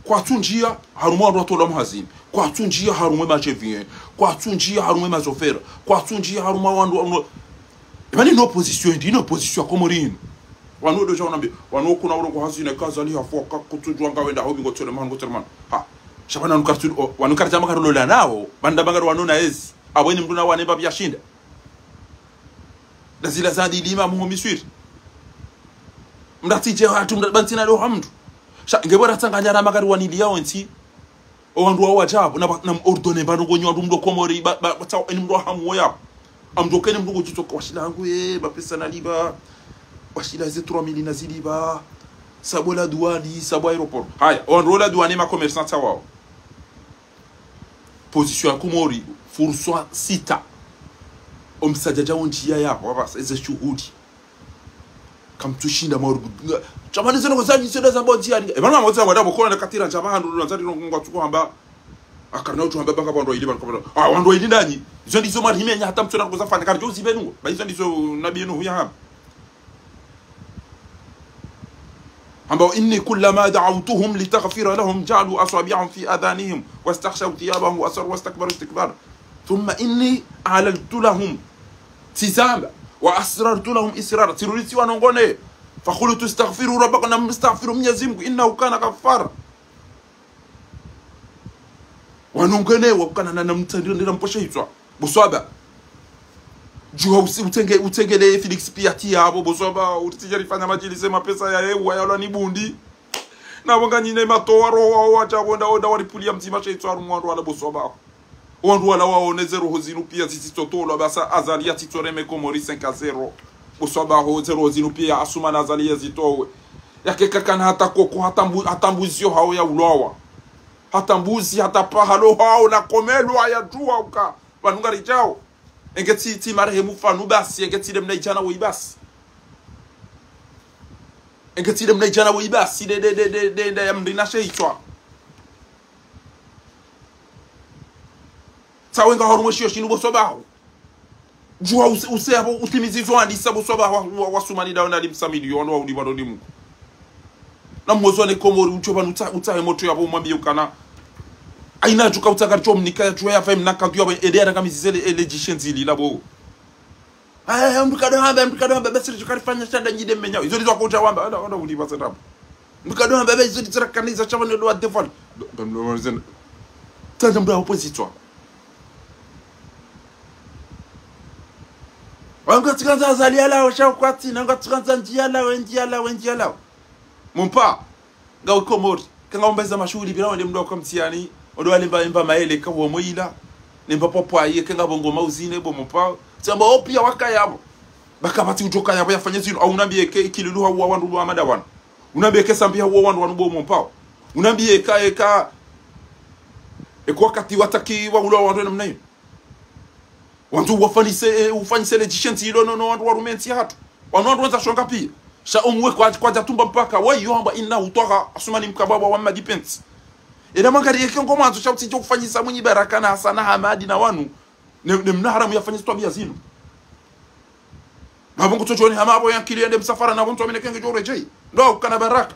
Kwatsundjiya harumwa wandru watolwa muhazini. Kwatsundjiya harumwa e macheviyen. Kwatsundjiya harumwa e mazofera. Kwatsundjiya harumwa wandru, wandru. Eba ni ino opposition, ndi ino opposition ya Komori inu. Wanu ndo dja wanambi, wanu kuna urongo hazina kaza li hafo ka kutsudjuwa ngawenda hobi ngotsole manu, ngotsole manu. Ha. Sha pvanu wanu karitsu, o, wanu karitsu ama karulola nawo, pvanda bangari wanu na ezi. Apvo eni mdru na wane pvapvi yashinda. Ndazila zadi lima mungo Miswiri. Mdatsi dje hatu mda-, bantsina lo hamdu. Sha, nge bora tsanganya rama kari waniliya wontsi. O wandru wa wadjabu, na ba, na ordonner pvanu ngonyo wandru mdru Komori, ba, ba, ba, tsawo eni mdru wa hamu wo yapvo. Amdru keni mdru ngodjitso ka washila hangu, e, mapesa naliba. Washila ze trois mille naziliba. Sabo la douane, sabo aéroport. Haya, o wandru la douane ma commerçant tsawawo. Position ya Komori, furswa sita. Omsadjadja wondjiya yapvo, wapvasa, eze shuhuli. Kamtsushinda mwaru. Nga, sha pvanu zeno zanyi zeno zamba ndjiya ni. E, pvanu mwa motsa wada pvoko na katira sha pvanu, na zari no ngwa tsuko hamba. Akarina utsu hamba banga wandru wa ili pvanu kapvana. Ah, wandru wa ili ndanyi? Izo ndizo marihime nya hata mtsona kuza fanya. Karidjo uzibe nungo. Ba izo ndizo nabi Nuhu ya hamba. Hamba, إني كلما دعوتهم لتغفر لهم جعلوا أصابعهم في آذانهم واستغشوا ثيابهم وأصروا واستكبروا استكبارا. ثم إني أعلنت لهم. Tsizamba. وأسررت لهم إسرارا. Tsirudi tsiwanongone. فقلت استغفروا ربكم, namstaghfiru Mnyezi Mngu, إنه كان غفارا. Wanongone, wakana na, namtsandira, ndira mposhe hitswa. Bo swahaba. Djuha usi-, utsenge-, utsengele Felix pia tsi yapvo, bo swahaba, utsija rifanya madjilisi mapesa yahewa yalwa ni bundi. Na wonga nyine matowa roho wa, wa, tsa wonda, wonda waripvulia mdzima she hitswa harumwa wandru wala bo swahaba. Wandru wala waone ze roho zinu pia zitsitsotolwa, basi Azali yatsitsoreme Komori cinq à zéro. Bo swahaba ho, ze roho zinu pia Assoumani Azali yazitowe. Yake kakana hata koko, hata mbu-, hata mbuzi yo hawo yaulwawa. Hata mbuzi, hata paha lo hawo lakomelwa yadjuwa uka. Pvanu ngaridjao. Enge tsi, tsi marehemu Fanu basi, enge tsi le mnaidjana woyi basi. Enge tsi le mnaidjana woyi basi, de, de, de, de, de, de, ya mrina she hitswa. Tsawe nga harumwa shiyo shinu bo swahaba ho. Djuha use, use yapvo utimizi zo wandisa bo swahaba wa, wa, wa Assoumani dawo na limsa milioni wa uli bado limu. Na mwezo ne Komori udjo pvanu utsa-, utsahe motro yapvo umwambiye ukana. Haina djuka utsa kari tso mnika ya djuha ya fai mnaka ndu yapvo ede ya raka mizize le, ele djishenzi lila bo. Aya, mndru kado hamba, mndru kado hamba, basi djuka rifanya shanda nyide menya. Izo ndizo wakotsa wamba, ala, ala uli basa tabu. Mndru kado hamba, basi izo ndizo rakaniza shamba ne lo wa defal. Tsandza mndru ya opposition. Wanga tsikandza Azali yalawe, sha ukwati, nanga tsikandza ndji yalawe, ndji yalawe, ndji yalawe. Mumpa, ngawe Komori, kanga umba za mashuhuli bila wende mndru wa kwa mtihani, ondo wale mba, mba maele ka uwo mwila, ne mba pwapwa ye, kanga bongo mauzine, bo mumpa. Tsamba opia waka yapvo. Baka pvatsi udjoka yapvo yafanye zinu, au unambiye ke ikililu hauwa wandru wa madawana. Unambiye ke Sambi hauwa wandru wanu bo mumpa. Unambiye ka, eka, eko wakati watsaki waulwa wandru namna inu. Wandzo wafanyise, eh, ufanyise le djishenzi ilo no, no, wandru warume ntsi hatru. Wanu wandru wandza shonga pia. Sha omwe kwa, kwadja tumba mpaka, wayo hamba إنه طغى, Assoumani mkababa wa Mmadi Pence. Ela mangari yeke ngo mwandzo sha utsidjo ufanyisa Mwinyi Baraka na Hassana Hamadi na wanu. Ne, ne mna haramu yafanyisa twabiya zinu. Mapvo ngutso djoni hama apvo yankili yende msafara na pvo ntsu amine kenge djo redjei. Ndo ukana baraka.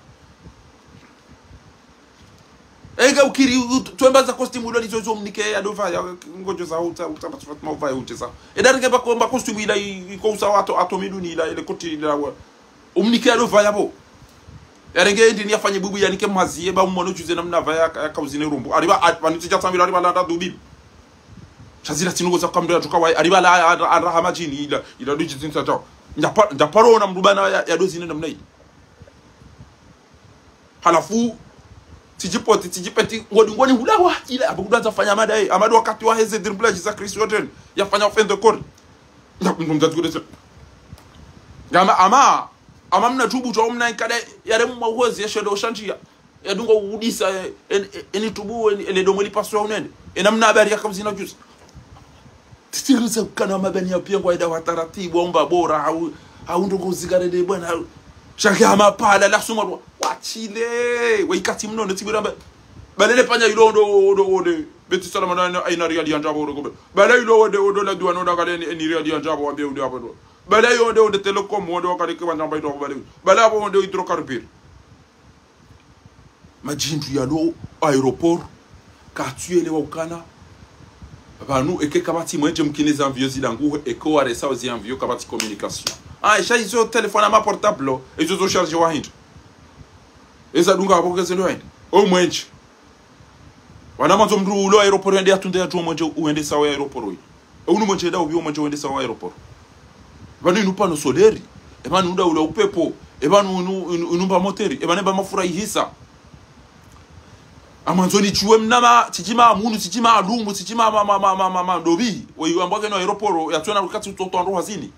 Enge ukiri u-, twemba za costume ilo lizo zo mnike ya dova ya ngodjo za uta, uta, uta, uta, uta, uta, uta. Eda renge ba ko-, ba costume ila i-, iko usa wato, ato miduni ila, ile koti ila wa. Umnike ya dova yapvo. Yarenge ndini yafanye bubu yanike mwazi ye ba umono djuze namna pva ya, ya kauzine rumbu. Ariba, a-, pvanu tsidja tsambila ariba landa dubi. Sha zila tsinungo za kamdo ya tuka wayi. Ariba la, a-, a-, a-, raha madjini ila, ila duji zinsa tao. Ndjapa-, ndjaparo na mdru bana ya, ya dozine namna ile. Halafu, tsidjipoti, tsidjipeti, ngoni, ngoni hulawa, ile, abu kudanza fanya mada, eh, amadu wakati wa heze dribblaji za Chris Wharton, yafanya off the court. Ya, mdru mdru kudese. Ngama, ama, ama mna tubu twa mna ikada, yare mwa uhozi, ya shedo shantia. Yadunga udisa, eh, en-, en-, eni tubu, en-, ele domo lipaswa unene. Ena mna habari ya kauzina juzi. Titirize ukana mabani ya pia ngwa ida wa taratibu, waumba bora, hau, hau ndoko zigare de bwana, hau. Shake hama pala, la suma lwa. Wachile, wa ikati mno, ne tibira mba. Balele panya ilo ondo, ondo, onde. Beti salama na, na, aina riali ya ndjabo, ondo, kobe. Bala ilo onde, ondo, la duwa, no, na gale, ni, ni riali ya ndjabo, wa be, onde, abo, ndo. Bala yo onde, onde, telecom, onde, wa kale, ke, wa ndjamba, ito, bale. Bala, abo, onde, hydrocarbure. Madjindru yalo aéroport, katsuyelewa ukana. Pvanu eke kapvatsi mwenje mkine za avion zilanguhe, eke waresa zi avion kapvatsi communication. Ah, esha izo téléphone ama portable, izo zo charge wa hindru. Eza dunga apvo keze ndo hindru. O mwenje. Wana mwandzo mndru ulo aéroport yende yatunde yatsuwa mwenje uende sawa ya aéroport uyi. E unu mwenje eda ubi o mwenje wende sawa aéroport. Epvanu inu pano soleri. Epvanu unda ula upepo. Epvanu inu, inu, inu mba moteri. Epvanu mba mafura ihisa. Amwandzo nitsuwe mnama, tsidjima amunu, tsidjima alumu, tsidjima ma, ma, ma, ma, ma, ma, dobi. Weyi wambwa keno aéroport, yatsuwe na wakati utoto wandru hazini.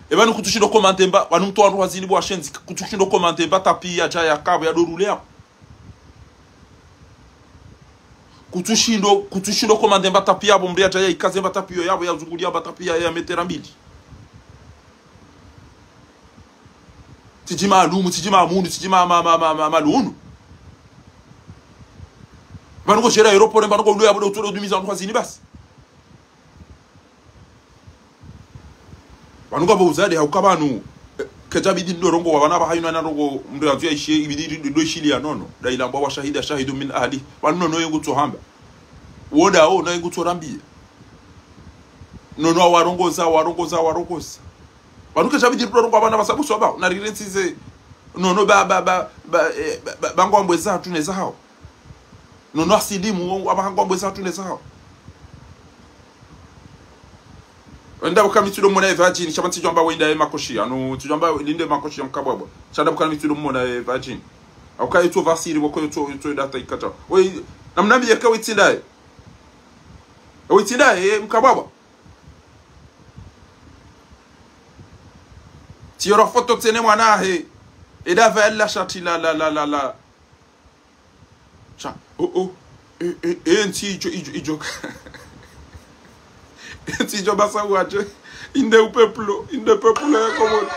Epvanu kutsushindo komande mba, pvanu mtowa wandru hazini bo washenzi, kutsushindo komande mba tapi ya djaya kabo ya dorule yapvo. Kutsushindo, kutsushindo komande mba tapi yapvo, mri ya djaya ikaze mba tapi yo yapvo, ya zungulia mba tapi ya, ya metera mbili. Tsidjima alumu, tsidjima amunu, tsidjima ma, ma, ma, ma, malunu. Pvanu ko gérer aéroport, pvanu ko ulu yapvo, do tudo dumiza wandru hazini basi. Pvanu ngapvo uzade hauka pvanu, eh, kedja bidi ndo rongowa pvanu pvahayina na rongo mndru yandzo ya ishiye, ibidi ndo, ndo ishiliya nono. Nda ilambwa wa shahida shahidun min ahlihi. Pvanu nono ye ngutso hamba. Woda o, na ye ngutso rambiya. Nono, awarongoza, awarongoza, awarongoza. Pvanu kazidjabidi mdru arongoa pvanu pvasa buso pvao, na rirentsize. Nono, ba, ba, ba, ba, eh, ba, ba, ba ngwambweza hatru neza hao. Nono, asilimu, amba ngwambweza hatru neza hao. Wenda uka mi tsidjo mona ye virgin, sha pvanu tsidjwamba wenda ye makoshi, anu tsidjwamba linde makoshi ya mkabwabwa. Sha nda uka mi tsidjo mona ye virgin. Auka yitso vasiri, woko yitso, yitso data ikata. Oyi, namnambi yeka witsindaye. Witsindaye, mkabwabwa. Tsi yoro foto tsene mwana he. Eda va yalla shati la, la, la, la, la. Sha, oh, oh. E, e, e, ntsi idjo, idjo, idjo. E ntsi idjo basa wadje. Inde upeplo, inde peplo ya Komori.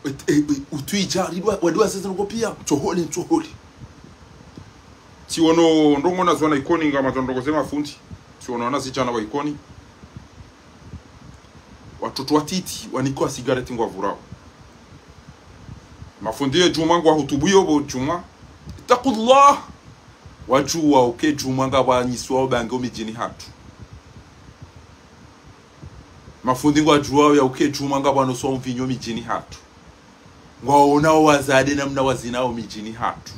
E, e, e, utwidja, ridwa, wadwa sasa noko pia, ntsohole, ntsohole. Tsiono ndrongoo nazo wana Ikoni nga mazo ndrongoo ze mafundi. Tsiono wana zidjana wa Ikoni. Watoto watiti, wanikwa sigareti ngwavurao. Mafundi ye djumwa ngwahutubu yo bo djumwa. Ittaqullah. Wadjuwa uka ye djumwa ngapvanyiswa ubange omidjini hatru. Mafundi ngwadjuwao ya uka ye djumwa ngapvwanoswa omvinyo midjini hatru. Ngwaonao wazade namna wazinao midjini hatru.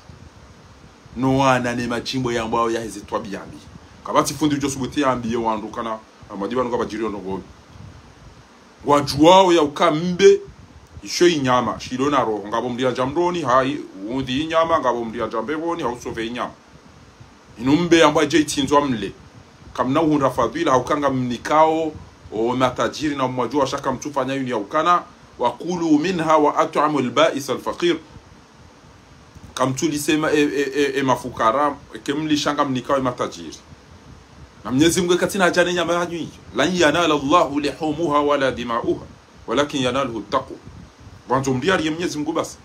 No wana ne madjimbo yambwao yaheze twabiya mbi. Kapvatsi fundi udjo subuti yambiye wandru kana, amadi pvanu kapvadjiriyo ndrongoo. Ngwadjuwao ya uka mbe, isho inyama, shilo na roho, ngapvo mdru yadja mdroni, ha, i, undhi inyama, ngapvo mdru yadja mbepvoni, ha usove inyama. Inu mbe yambwa dje itsindzwa mle. Kamna uhundra fadhila, ha uka ngamnikao, o matajiri na mwadjuwa sha kamtsufanya yinu ya ukana, وكلوا منها وأطعموا البائس الفقير. Kamtsulise ma, e, e, e, e mafukara, eka mlisha ngamnikao e matajiri. Na Mnyezi Mngu katsina haja ne nyama yanyu iyo. لن ينال الله لحومها ولا دماؤها ولكن يناله التقوى. Pvandzo mdru yariye Mnyezi Mngu basi.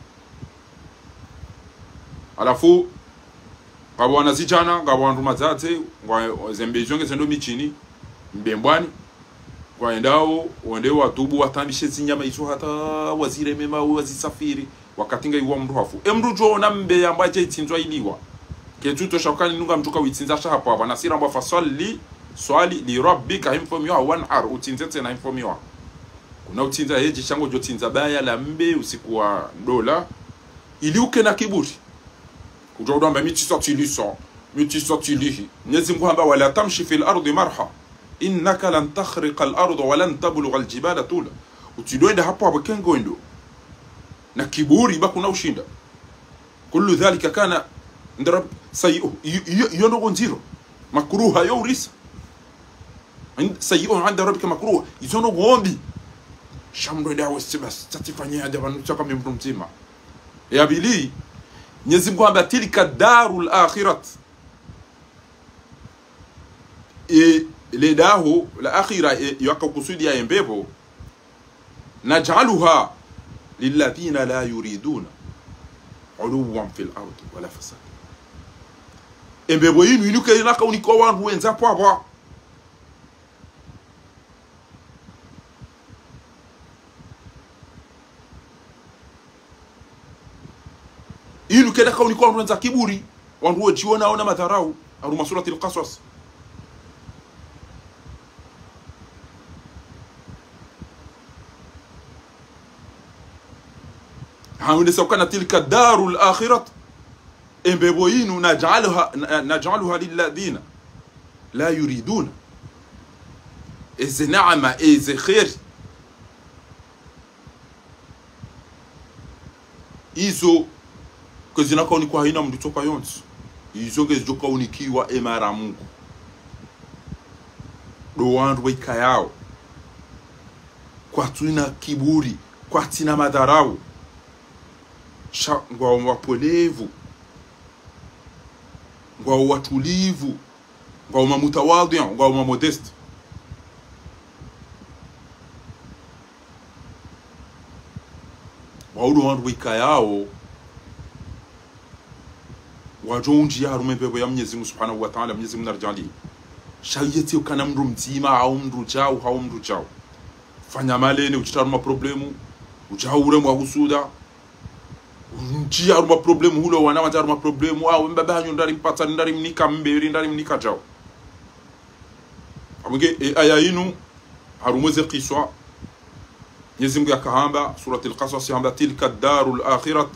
Halafu, ngapvo wana zidjana, ngapvo wandru madzadze, ngwa, ze mbe izo ngezendo midjini, mbe mbwani, ngwaendao, wende watubu, watambishe zinyama izo hata wazireme mawe, wazisafiri, wakati nga iwa mdru hafu. E mdru udjo ona mbe yambwa dje itsindzwa iliwa. Ketsu tosha ukani nunga mdru ka witsindza sha hapvo hapvo, na sira mbwa فصل, swali, لربك, ha mfaume waho, وانحر, utsindze tsena ha mfaume waho. Kuna utsindza hedji sha ngodjo tsindza baya la mbe usiku wa ndola, ili uke na kiburi. Kudjo udjwamba mi tsisa tsilisa, mi tsisa tsilihi. Mnyezi Mngu hamba, ولا تمش في الأرض مرحا إنك لن تخرق الأرض ولن تبلغ الجبال طولا. Utsidjo enda hapvo hapvo ke ngwendo na kiburi ba kuna ushinda. كل ذلك كان عند رب سيئه. Iyo, iyo, iyo ndrongoo ndziro. مكروها, yo urisa. عند، سيئه عند ربك مكروها. Izo ndrongoo mbi. Sha mdru ende awe si basi, tsatsi fanye haja pvanu tsaka mi mdru mdzima. Ya pvili, Mnyezi Mngu hamba تلك الدار الآخرة. E, le daho la akhira, e, yaka kusudiya e mbepvo. نجعلها للذين لا يريدون علوا في الأرض ولا فسادا. E mbepvo inu, inu kayina kaunikwa wandru wendza pvwapvwa. Inu kayina kaunikwa wandru wendza kiburi, wandru wedjiwonao na madharau, harumwa surati al-Qasas. Haonesa ukana تلك الدار الآخرة, e mbepvo inu نجعلها، ن-، نجعلها للذين لا يريدون. Eze neema, eze kheri. Izo kazina kaunikwa hayina mndru tsoka yontsi. Izo ngezidjo kaunikiwa e mara Mungu. Ndo wandru waikayao kwatsina kiburi, kwatsina madharau. Sha ngwao wapolevu, ngwao watulivu, ngwao mamutawadhi, ngwao mamodeste. Wao ndo wandru waikayao wadjo undjia harumwa ye pvepvo ya Mnyezi Mungu Subhanahu wa Ta'ala, Mnyezi Mungu naridjaanliye. Sha yetsi ukana mndru mdzima, hau mndru djau, hau mndru djau. Fanya malene, udjitia harumwa problemu, udjau uremwa husuda, undjia harumwa problemu, hule wana wandjia harumwa problemu, awe mbaba hanyu ndari mpatsa, ndari mnika mberi, ndari mnika djau. Abunge, e, aya inu, harumwa ze kiswa, Mnyezi Mungu yakahamba, Suratul Qasas yahamba: تلك الدار الآخرة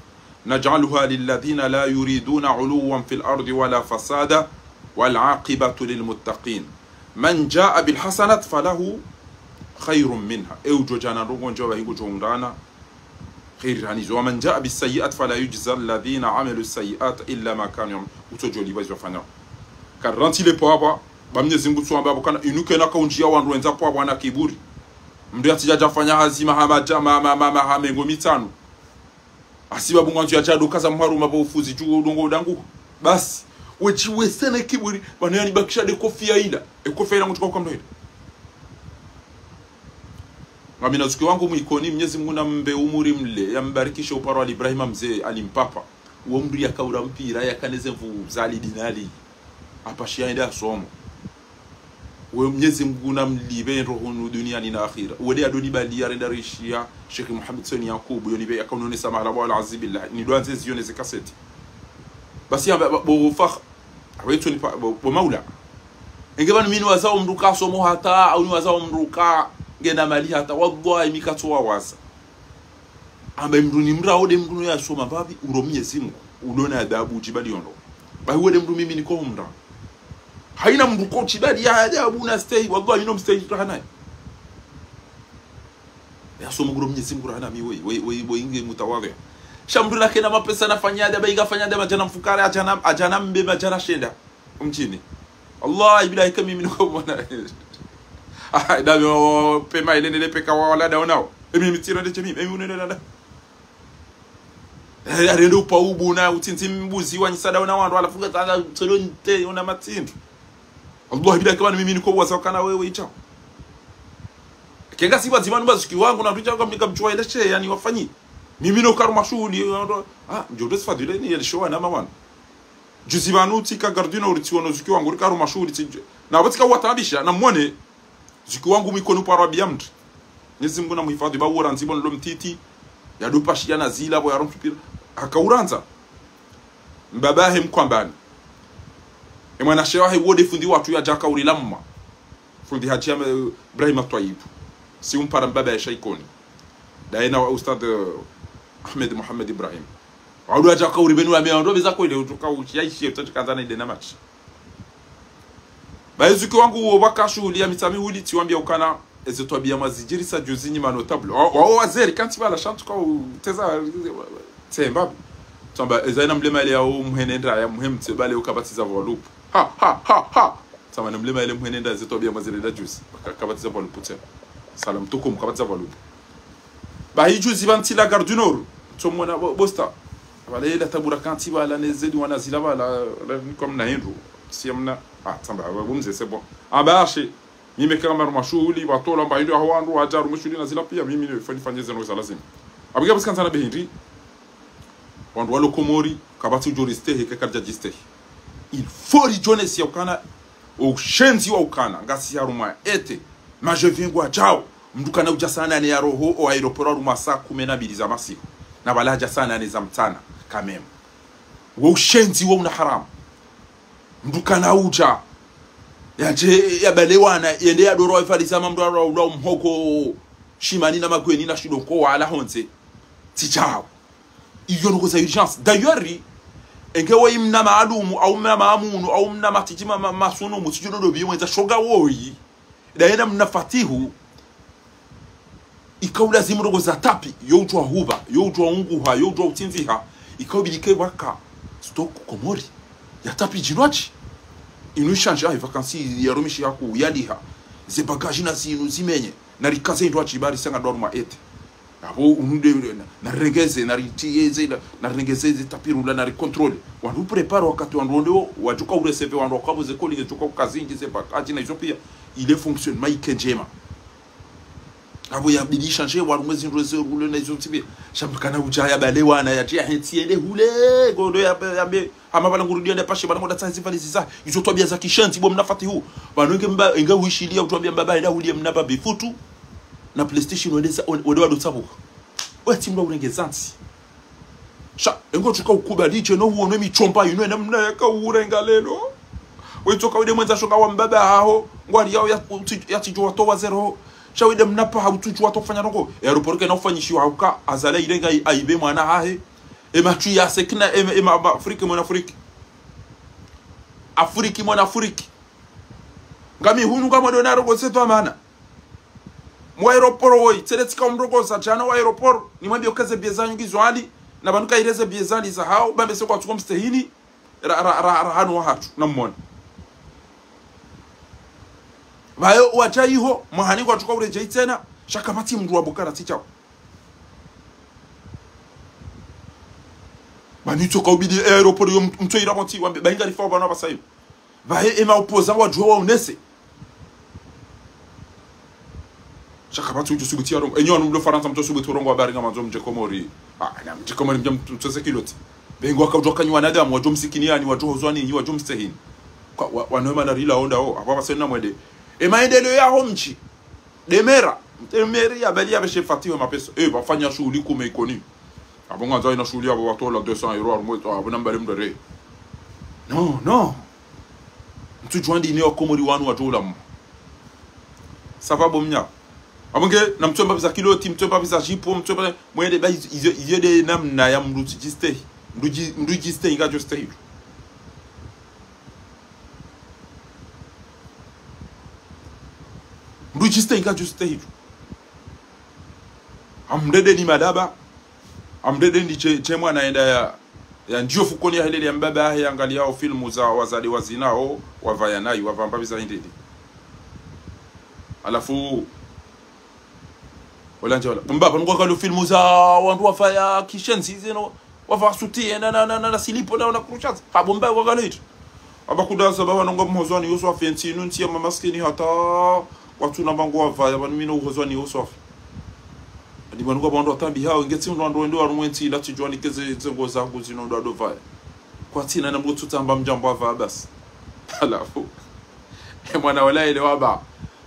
نجعلها للذين لا يريدون علوا في الأرض ولا فسادا والعاقبة للمتقين. من جاء بالحسنة فله خير منها. E udjo djana ndrongo ndjema, bahi ngudjo undrana kheri raha nizo. ومن جاء بالسيئة فلا يجزى الذين عملوا السيئات إلا ما كانوا يعملون. Utsodjo lipvwa izo wafanyao. Karantsi le pvwapvwa, ba Mnyezi Mungu tsuamba pvo kana inu kena kaundjia wandru wendza pvwapvwa na kiburi. Mndru yatsidja djafanya hazi maha madja, ma, ma, ma, maha mengo mitsanu. Hasibabu ngwandzo yadja ndo kaza mharuma pvo ufuzi dju ndrongo udangu. Basi, wedji wesene kiburi, pvanu yanibakisha nde kofia ila. E kofia ila ngutsuka ukamdro ila. Ngamina zuki wangu mwikoni, Mnyezi Mungu nambe umuri mle, yambarikishe uparo Ali Ibrahima Mze Ali Mpapa. Uwo mndru yakaura mpira, yakana ze nvu za Ali Dinali. Hapvashiya yende yasomo. Uwo Mnyezi Mungu namlipve ndro hunu duniani na akhira. Uwo nde yadonibaliya renda rishia Sheikh Muhammad Hussein Yakubu, yonipve yakaunonesa mahala wa al-azi billah. Nidwandze ziyone ze kaseti. Basi ya bo, bo, bo fakh, awe tsoni pa, bo, bo maula. Enge pvanu mi niwazao mndru kasomo hata, au niwazao mndru ka ngena mali hata. Wallahi, mi katsuwawaza. Amba mndru nimrao nde mndru no yasoma mbapvi, uro Mnyezi Mungu, ulo na adabu, udjibali ondro. Bahi uwo nde mndru mimi niko humra. Haina mndru ko udjibali ya adabu na stehi, wallahi, mi no mstehi raha naye. Yasoma nguro Mnyezi Mungu raha nami, we, we, we, we inge mutawadhi. Sha mndru nakena mapesa nafanya adabu, bahi ngafanya adabu, madjana mfukare, adjana, adjana mbe, madjana shenda. Mdjini. Allah, ibila ika mimi niko mwana. Ah, dabi o pema ile nele peka wa wala daonao. Emi mitsiro nde chemi, emi unene nada. Eh, arende upa ubu na utsindzi mbuzi wa nyisa daona wandru, halafu nga tsanga tsolo nte, una matsindru. Allah, ibila ika mimi niko waza kana wewe icha. Kenga siwa zimanu bazuki wangu, na tucha kwa mnika mchwa ile she, yani wafanyi. Mimi no karu mashuhuli, ah, njodo sifadile ni yalishowa na mawana. Juzi pvanu tsika Gare du Nord tsiwono zuki wangu, rika harumwa shuhuli tsi-, na pvo tsika uwataabisha, na mwone, zuki wangu mwikoni uparo wa biyamdi. Mnyezi Mungu namuhifadhi, ba uwo randzi pvo nilo mtiti, yadopashiya na zila, pvo yaro mfipira, hakaurandza. Mbabahe Mkwambani. E mwanashe wahe uwo nde fundi watru yadja hakauri lamma. Fundi Hadji Ahmed Ibrahima Twayibu. Si umpara mbaba ya Shaikoni. Daye na wa Ustadh, eh, Ahmed Mohamed Ibrahim. Wandru wadja hakauri pvanu wambe wandru wapveza kwele utuka uchiyaishiye, utsatsi kandzana inde na matshi. Bahi zuki wangu uwo pvaka shuhuli ya Mitsamihuli tsiwambiya ukana, eze twabiya mwazidjirisa juzi nyi ma notable. Wa, wa, wazeri kantsi pvala sha ntsu ka utseza, tsemba. Tsamba, eza ina mlema ile ya o mhenendra ya muhemtse pvale ukapvatsi za pvwalupu. Ha, ha, ha, ha. Tsamba na mlema ile mhenendra ze twabiya mwazirenda juzi. Ka-, kapvatsi za pvwalupu tsena. Salam tukum, kapvatsi za pvwalupu. Bahi juzi pvanu tsila Gare du Nord. Tsomona bo-, bosta. Pvale ila tabura kantsi pvala ne zedi wana zila pvala, la, niko mna hindru. Si amna. Ah, tsamba, pvo mze, c'est bon. Amba ashe. Mimi kama harumwa shuhuli, pvatolwa mba hindru ya hwandru, wadja harumwa shuhuli na zila piya, mimi nifanye, nifanye zeno za lazima. Abiga basi kandzana be hindri. Wandru walo Komori, kapvatsi udjo ristehi, ke karidja djistehi. Il faut ridjonesi ya ukana, o ushenzi wa ukana, ngasi harumwa été, ma je viens ngwadjao, mndru kana udja saa nane ya roho, o aéroport harumwa saa kume na mbili za masihu, na pvala hadja saa nane za mtsana, quand même. Wo ushenzi wo una haramu. Mndru kana udja, yadje, yabale wana, yende yadoro ifaliza mamndru arwa ula umhoko, shimani na magweni na shidoko wala hondze. Tsi djao. Iyo ndrongo za urgence. D'ailleurs, enge woyi mna maalumu, au mna maamunu, au mna matiti ma, ma, masunumu, tsidjo dodo biyo mwendza shoga woyi. Daye na mna fatihu, ikao lazimu ndrongo za tapi, yo udjwa hupva, yo udjwa unguha, yo udjwa utsindziha, ikao bidi ke pvaka stock Komori ya tapi djinwadji. Inu ishandji ahi vacances ya rumishi haku yaliha. Ze bagages na zinu zimenye. Narikaze indru atsi bari sanga dwaru ma été. Apvo unde, na, narirengeze, naritieze, na, narirengeze ze tapis roulant, naricontrôler. Wandru préparer wakati wandru wonde wo, wadjoka urecevoir wandru wakapvo ze colis, djoka ukazindji ze bagages na izo pia. Ile fonctionnement ike ndjema. Apvo yabidi changer, warumwe zindru ze rouler na izo ntsi pia. Sha mkana udja yabale wana, yadje yahentsi yende hule, ngondo ya, ya, ya, hama pvala ngurudi yende pashe, pvala ngodja tsaha zi valises za. Izo twabia za kishenzi, bo mna Fatihu. Pvanu nge mba, nge huishiliya, utwabia mbaba, enda huliye mna babi futu. Na PlayStation wende za, wende wado tsabuha. We tsi mna urenge zantsi. Sha, engo tsuka ukubali dje no huono mitshomba yinu, ena mna yaka urenga lelo. We tsoka wende mwendza shonga wa mbaba haho, ngwali yao ya, utsi-, ya tsidjo watowa zero. Sha wende mna paha utsudjuwa to kufanya ndrongo. E aéroport kena ufanyishiwa hauka, Azali irenga i-, aibe mwana hahe. E matsu ya sekina, e, e ma, ma, Afrique mwana Afrique. Afrique mwana Afrique. Ngami hunu ngamwendo na ndrongo zetu amana. Mwa aéroport woyi, tsele tsika umrongoza djana wa aéroport, nimwambie ukeze bie zanyu ngizo hali, na pvanu kaireze bie zali za hao, bambe se kwatsuko mstehini, ra, ra, ra, ra hanu wahatru, na mmone. Pvayo wadja iho, mwahani kwatsuka uredjei tsena, sha kapvatsi mndru wa bukara tsi chao. Pvanu itsoka ubidi, e aéroport yo mt-, mtso ira montsi, wambe, pvainga rifao pvanu apvasa iyo. Pvahe ema opposants wadjuwa waonese. Sha kapvatsi udjo subuti ya rongo. Enyi wanu mlo Farantsa mtso subuti rongo habari ngamandzo mdje Komori. Ah, na mdje Komori mdje mtsose kiloti. Pvengo wakaudjuwa kanyi wanadamu, wadjo msikini yani, wadjo hozwa ninyi, wadjo mstehini. Kwa, wa, wanu ema narila onda o, apvo apvasa ina mwende. Ema endeleo ya ho mdji. Demera. Demera ya bali ya beshe Fatihu mapesa. Eh, pvafanya shughuli kume Ikoni. Apvo ngwandzo ina shughuli apvo watola deux cents euros harumwa, apvo nambale mndru re. Non, non. Mtsudjuwa ndini wa Komori wanu watola mwa. Ça va bo mnya. Apvo nge, na mtso mbapvi za kiloti, mtso mbapvi za jipo, mtso mbapvi, mwende ba izo, izo, izo nde namna ya mndru tsidjistehi. Mndru dji-, mndru djistehi, ngadjo stehi. Mndru djistehi, ngadjo stehi. Amrende ni madaba. Amrende ni che, che mwana enda ya, ya ndjiyo fukoni ya helele ya mbaba yahe yangaliyao filmu za wazade wazinao, wapvaya nayi, wapvamba biza hindidi. Halafu, wala ndje wala. Mbaba, nungu wakalo filmu za wandru wapvaya kishenzi zinu, wapvaya suti, na, na, na, na, na silipo, na, na kuruchazi. Habo mbaba wakalo hitu. Aba kudaza baba nungu mhozwani Yusuf, entsi inu ntsi ya mamaskini hata, watsuna mangu wapvaya, pvanu mi no uhozwani Yusuf. Adi pvanu ngapvo wandru watambi hao, ngetsi mndru wandru wende warumwe ntsi, ila tsidjuwa nikeze zengo zangu zinu ndo ado pvaya. Kwatsina na mndru tsamba mdjambo apva basi. Halafu. E mwana wala ile waba.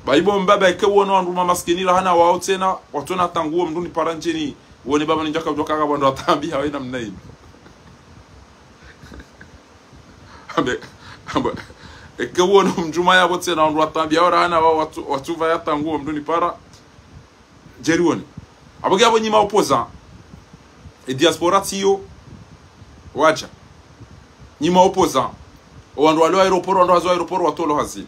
Ba ibo mbaba eke wono wandru mamaskini rahana wao tsena, watsona tanguo mndru ni para ndjeni, wone baba ni ndjaka udjoka ka wandru watambi hao ina mna inu. Ambe, ambe, eke wono mdjuma yapvo tsena wandru watambi hao rahana wao watsu, watsupvaya tanguo mndru ni para. Djeri wone. Apvo nge apvo nyi ma opposants. E diaspora tsiyo. Wadja. Nyi ma opposants. O wandru walo aéroport, wandru hazo aéroport, watolo hazini.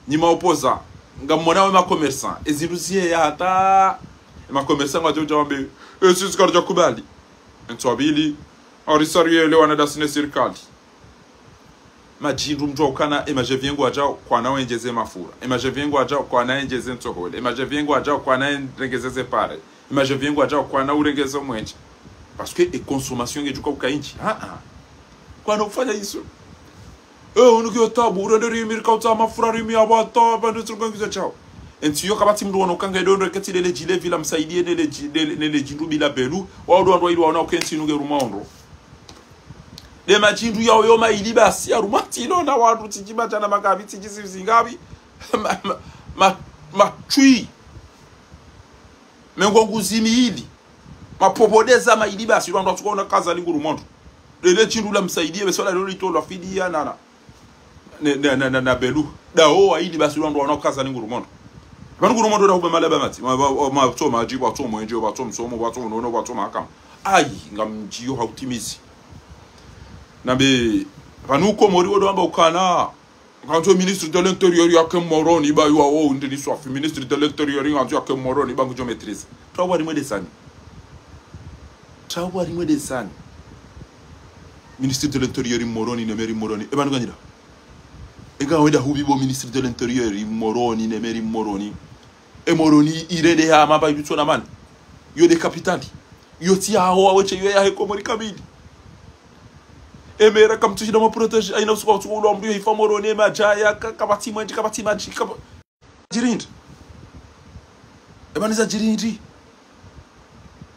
Nyi ma opposants. Ngamwona we ma commerçants. E zindru ziye ya hata. E ma commerçants ngwadjo udja wambe. E sisi karidja kubali. Entsu wa pvili. Arisari yele wana dasine sirikali. Madjindru mdjuwa ukana, e madjeviengo wadjao, kwana wendjeze mafura. E madjeviengo wadjao, kwana wendjeze ntsohole. E madjeviengo wadjao, kwana urengeze ze pare. E madjeviengo wadjao, kwana urengeze mwendje. Parce que e consommation ngedjuka uka indji. Ah, ah. Kwana ufanya iso. Eh, unu kiyo tabu, urende rimi, rika utsa mafura rimi, apvo ata, pvandru tsi rukangiza chao. Entsi yo kapvatsi mndru wono kanga edondo, ketsi lele djile vila msaidie, nele dji-, nele, nele djindru bila belu, wao ndo wandru wa ili waona uke ntsi inu nge ruma ondro. Nde madjindru yao yo maili basi, ya ruma ntsi ilo na wandru tsidji madjana mangapvi, tsidji sivi zingapvi. Ma, ma, ma, matswi. Mengo nguzi miili. Mapopodeza maili basi, ilo wandru watsuka una kaza linguru mondro. Lele djindru la msaidie, besi wala lolo litolwa fidia nana. Ne, ne, ne, ne, na belu. Dao waili basi ilo wandru wana kaza linguru mondro. Pvanu nguru mondro da hube malaba mati. Ma, ma, ma, tso madji, pvatso mwendje, pvatso msomo, pvatso unono, pvatso mahakama. Ayi, ngamdjiyo hautimizi. Nambe, pvanu Komori wodo wamba ukana. Ngandzo ministre de l'intérieur yake Moroni, ba yuwa wo, ndini swafi. Ministre de l'intérieur ngandzo yake Moroni, ba ngudjo maîtriser. Twa wari mwende sani. Twa wari mwende sani. Ministre de l'intérieur Moroni, ne meri Moroni. E pvanu nganyira. Eka wenda hupvi bo ministre de l'intérieur, Moroni, ne mairie Moroni. E Moroni irende ya mamba idutsona mani. Yo nde capitale. Yo tsi ya haho weshe yo yahe Komori kamili. E maire kamtsushinda mwa protéger, haina usiku wa usiku ulo wa mndru yo hifa Moroni, e madjaya, ka-, kapvatsi mwenje, kapvatsi madji, kapa-, djirindi. E bani za djirindi.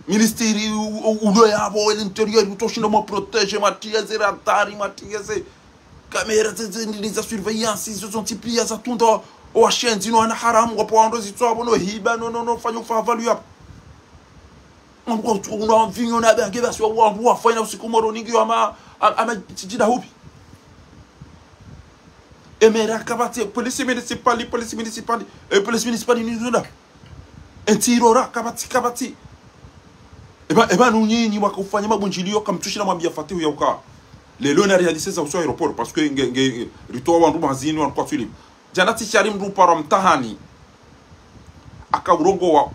Ministre u-, u-, ulo yapvo, l'intérieur, utsoshinda mwa protéger, mwa tiye ze radari, mwa tiye ze caméra, ze, ze, ze, za surveillance, zo zontsi piya za tunda, o washenzi, no wana haramu, wapvo wandro zitswapvo, no hiba, no, no, no, fanya ufa valu yapvo. Wandru wa utsu, no mvinyo na bange, basi wa, wandru wafa haina usiku Moroni ngiyo ama, ama, ama, tsidjida hupvi. E maire kapvatsi, police municipale, police municipale, e police municipale ni zunda. Entsi irora, kapvatsi, kapvatsi. Eba, eba nu nyinyi mwaka ufanya mabundjiliyo, kamtsushinda mwambiya Fatihu ya uka. Lelo na réaliser za uso aéroport, parce que nge, nge, ritowa wandru mahazini, wandru kwatswili. Djana tsi shari mndru upara mtahani. Aka urongowa,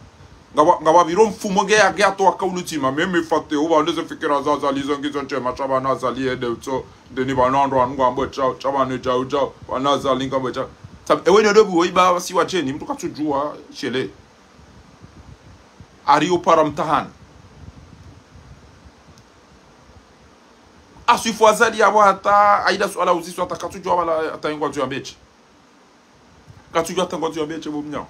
ngapvo, ngapvo pviro mfumo nge ya, nge atowa kaulu ndzima, mimi Fatihu, pvandze ze fikira za Azali zo ngizo ndjema, sha pvanu Azali yende utso, ndeni pvanu wandru wanu ngwambo sha, sha pvanu djau djau, pvanu Azali ngwambo sha. Sabu, ewe ni ndobu, wo iba si wadjeni, mndru katsudjuwa, shele. Ari upara mtahani. Aswifu Azali yapvo hata, haina suala uziswa hata katsudjuwa wala hata ingwa ndzo ya mbeche. Katsudjuwa hata ingwa ndzo ya mbeche bo mnyawo.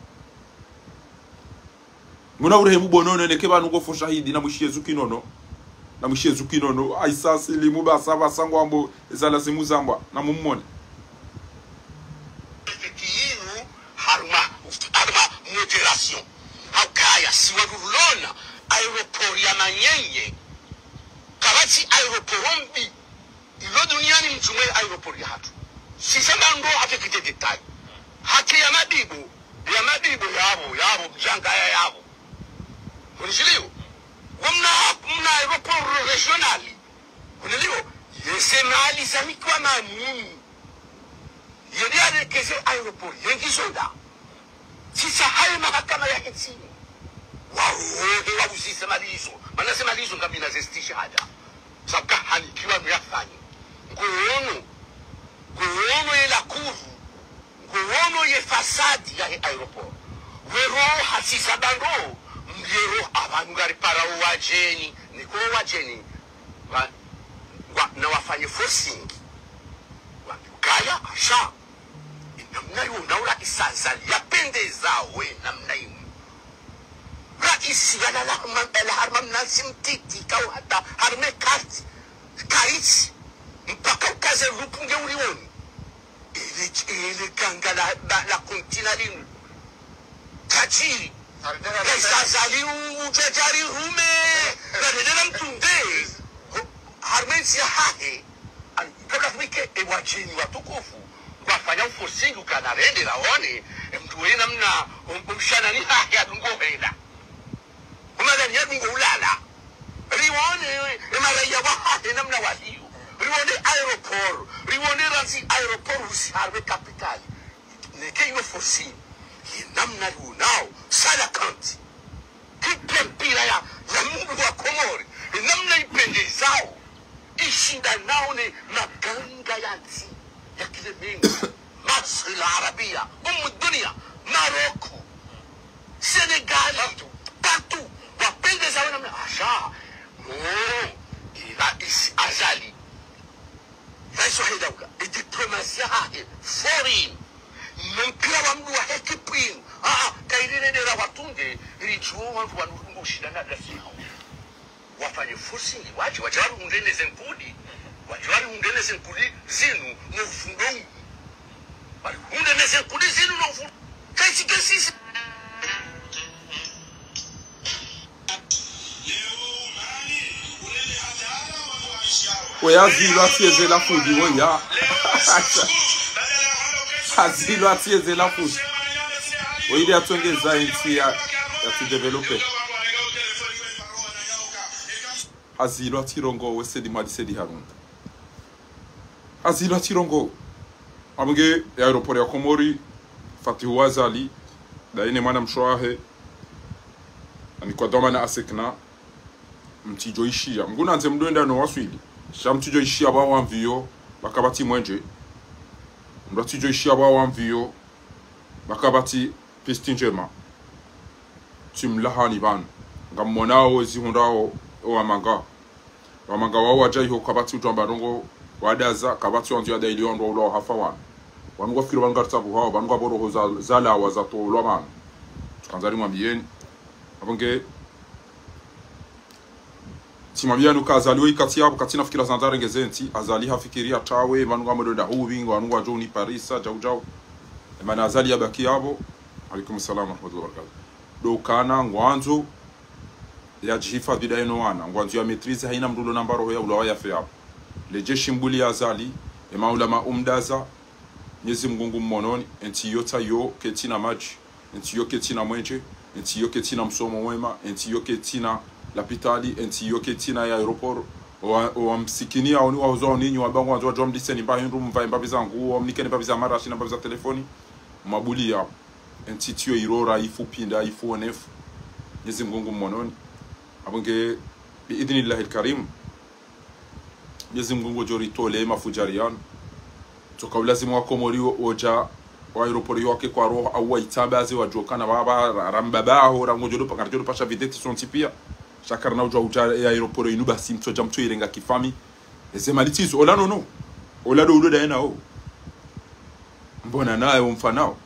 Muna urehemu bo nono, neke pvanu ngo fo shahidi, na mwishiye zuki nono. Na mwishiye zuki nono. Aisa silimu basa, basa ngwambo, eza lazimu zambwa. Na mumone. Effet yinu harumwa, harumwa modération. Haukaya, si wandru rulona, aéroport ya Manyenye, kapvatsi aéroport mbi ilo duniani mdjumwe aéroport ya hatru. Sisa bando avec des détails. Haki ya mabibo, ya mabibo yapvo, yapvo, mdjanga ya yapvo. Unishiliyo? Wo mna, mna aéroport régional. Uniliyo? Yeze mali zanikwa manini. Yeli yarekeze aéroport, yengi zonda. Sisa haye mahakama ya hentsi. Warohe wauzise mali izo. Mana ze mali izo ngamina ze stishahada. Sabu kahanikiwa muyafanye. Ngoono. Ngoono ye la cour. Ngoono ye fasadi yahe aéroport. Wero hasisa bando. Mdjero apvanu ngari para o wadjeni. Niko o wadjeni. Wa, wa, na wafanye forcing. Wambi ukaya, asha. Enamna yo, na ula isa Azali yapvendeza we, namna inu. Raisi yalala harumwa, yalala harumwa mnantsi mtiti, kau hata harumwa e karti. Kaitsi. Mpaka ukaze lupu nge ulioni. Ele, ele ganga la, la, la kontina linu. Kadjiri. Isa Azali u, udjadjari rume. Nalele na mtunde. Harumwa entsi yahahe. Kabla fumike, e wadjeni watukufu, wafanya uforcing ukana rende raone, e mndru we namna, um, umshanani hahe adungo henda. Umadani adungo ulala. Rione, e maraya wahahe namna waliyo. Rione aéroport, rione randzi aéroport usi harumwa capitale. Neke yo forcing, ye namna rionao, sala kanti. Kipe mpira ya, ya mndru wa Komori, ye namna ipvendezao. Ishindanao ne maganga ya ntsi ya kilemengu, Masri la Arabia, Umu Dunia, Maroko, Senegali, partout. Wapvendeza wena mna, asha, mo, ila isi Azali. Raisi wahe daula, e diplomasi yahahe, foreign, no mpira wa mndru wa ekipu inu. Ah, ah, kairine dera watunde, ridjuo wandru wanu ngoshinda na dasi nao. Wafanye forcing, wadje, wadje warihundre ne ze nkudi. Wadje warihundre ne ze nkudi zinu, no ufundo unu. Warihundre ne ze nkudi zinu, no ufundo. Kaisi, kaisi, si. Oya zilwa tsieze la fundi, oya. Hazilwa tsieze la fundi. Oyili yatsongeza entsi ya, yatsi développer. Hazilwa tsirongowe Said Mwali Said Haruna. Hazilwa tsirongowe. Amge ya aéroport ya Komori, Fatihu Azali, daine mwana mshe wahe, ani kwa dhwamana ASECNA, mtsidjo ishiya. Mngu nandze mdru enda no waswili. Sha mtsidjo ishiya ba wamviyo, ba kapvatsi mwenje. Mndru atsidjo ishiya pvwa wamviyo, pvaka pvatsi piste ndjema. Tsimlahani pvanu. Ngammonao zihundrao owamanga. Wamanga wao wadja iho kapvatsi udjwamba ndrongo wadaza, kapvatsi wandzo yadailiwa wandru waulwa wahafa wanu. Wanu ngwafikiri pvanu ngaritsabuhao, pvanu ngapvo roho za, zalawa zatolwa pvanu. Tsikandza rimwambiyeni. Apvo nge, tsimwambiyani uka Azali we ikatsi yapvo, katsina fikira zandza rengeze ntsi, Azali hafikiri hatawe, pvanu ngamwendo nda hupvi, ngo wanu ngwadjo uniparisa, djau djau. Emana Azali yabaki yapvo. Alaikum salam wa rahmatullahi wa barakatuh. Ndo ukana ngwandzo yadjihifadhwi ndaye no wana, ngwandzo ya maîtrise, haina mndru ulo namba roho ya ulawa yafe yapvo. Ledjeshi mbuli ya Azali, emaulama umdaza, Mnyezi Mngu ngu mmononi, entsi iyo tsa iyo ketsina madji, entsi iyo ketsina mwenje, entsi iyo ketsina msomo mwema, entsi iyo ketsina lapitali, entsi iyo ketsina ya aéroport, owa, owa msikini yaoni wahuzo ninyi wamba ngwandzo wadjo wamliseni mba hindru mvae mbapvi zangu, wamnikeni mbapvi za marashi na mbapvi za telefoni, mabuli yapvo. Entsi tsiyo irora ifu pinda ifu onefu. Mnyezi Mngu ngu mmononi. Apvo nge, bi idhnillahil karim, Mnyezi Mngu ngudjo ritole mafudjari yanu. Tsoka ulazimu wa Komori wo, wodja wa aéroport yo wake kwa roho, au waitsambaze wadjokana pvapva, ra, ramba pvaho, ra ngodjo ndo pa, ngaridjo ndo pasha vedette sontsi piya. Sha karina udjwa udja ya aéroport inu basi mtsodja mtsoirenga kifami. Eze mali tsizo, ola nono. Ola ndo ulo ndaye nao. Mbona naye omfanao.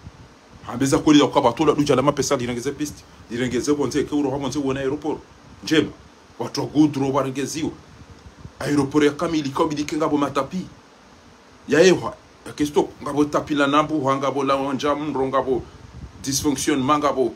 Hambeza kweli ya ukapvatsi ola ndo udja la mapesa lirengeze piste. Lirengeze pvondze, ke uroha pvondze uwona aéroport ndjema. Watru wa goudron warengeziwa. Aéroport ya kamili kaubidi ke ngapvo matapi. Ya ehwa, ya kesto, ngapvo tapi la nambu, hwa ngapvo la wandja mro, ngapvo dysfonctionnement, ngapvo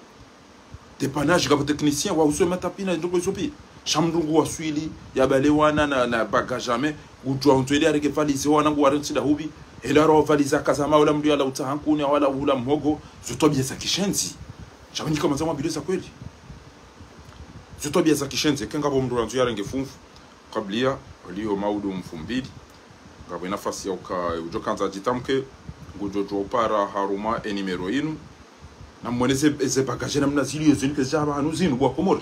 dépannage, ngapvo technicien, wa uswe matapi na ndrongo izo piya. Sha mndru ngu waswili, ya bale wana na, na bagage à main, ngudjwa undzweli arenge valise, wana ngu warentsi nda hupvi, ela ro valise akaza maula mndru yala utsaha nkuni, wala hula mhogo, zo twabiya za kishenzi. Sha wanyika manza mwambile za kweli. Zo twabiya za kishenzi, ke ngapvo mndru randzo yarenge funvu. Kabla ya, waliyo maudu mfumbili. Ngapvo nafasi ya uka, udjo kandza djitamke, ngudjo djo upara harumwa e numéro inu. Na mwone ze, ze bagage namna ziliyo zinu kezidja hapvanu zinu, bo wa Komori.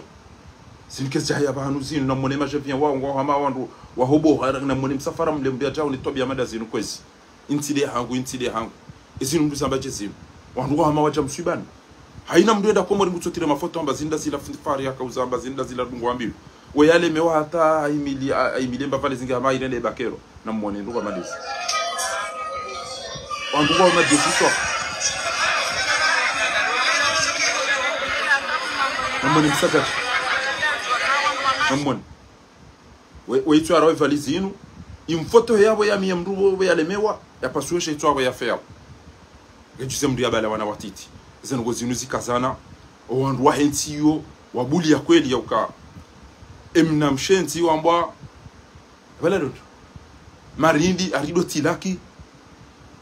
Zinu kezidja hapvanu zinu, na mwone majavian wao, ngwao hama wandru, wahobo, hara, na mwone msafara mle mbia djao ni twabiya mada zinu kwezi. Intsi nde hangu, intsi nde hangu. Ezinu mndru zamba dje zinu. Wandru wahama wadja mswibani. Haina mndru yenda Komori ngutsotire mafoto amba zinu nda zila fundi Fahari yaka uzamba zinu nda zila dungu wambiwa. We yalemewa hata haimili, a, haimili mba pvale zingi hama irende bakero. Na mwone ndrongo hama ndezi. Wandru wahama ndezi swa. Na mwone msakati. Na mwone. We, we itswara we valise inu, imfoto yapvo ya miya mndru we, we yalemewa, yapasuwe she itswara yafe yapvo. Ngedjuze mndru yabala wana watiti. Ze ndrongo zinu zikazana, owandru wahe ntsi iyo, wabuli ya kweli ya uka. Emna mshenzi wambwa, bala dodo. Marindi, arido tilaki.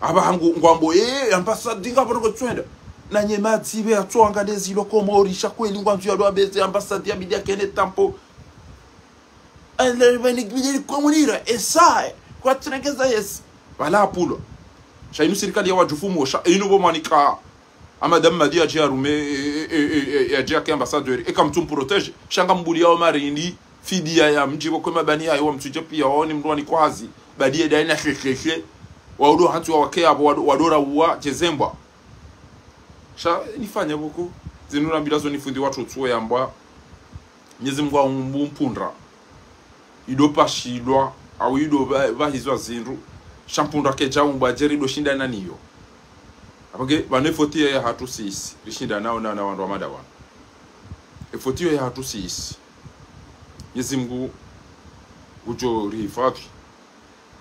Apvaha ngu, ngwambo, eh, ambassade ngapvo ndrongo tswenda. Na nye madzi be atswanga ndezi lo Komori, sha kweli ngwandzo ya lwa beze ambassade ya midia kene tampo. Ele bani kibideli komunira, esae, kwa tsenekeza yes. Pvala apulwa. Sha inu sirikali ya wadjufumu, sha inu bo mwanika. Amada Mmadi yadje yarume, e, e, e, e, yadje yake ambassadeur, eka mtsu mprotège. Sha ngambuliya o Marindi, fidiya ya mdji, bo kwe mabani yayo, wa mtsudje piya, waoni mndru wani kwazi. Badiye daina shesheshe. Waudo hantsi wa wake yapvo, wado, wado ra uwa, djezembwa. Sha nifanya pvoko. Zinu rambila zo nifundi watru tsuwo yambwa. Mnyezi Mngu aumbu mpundra. Ido pashilwa, au ido pva-, pvahizwa zindru. Sha mpundra kedja umbwa djeri ido shindana niyo. Apvange, pvanu efoti ya hatru sisi. Rishindanao na, na wandru wa mada wanu. Efoti ya hatru sisi. Mnyezi Mngu ngudjo rihifadhwi.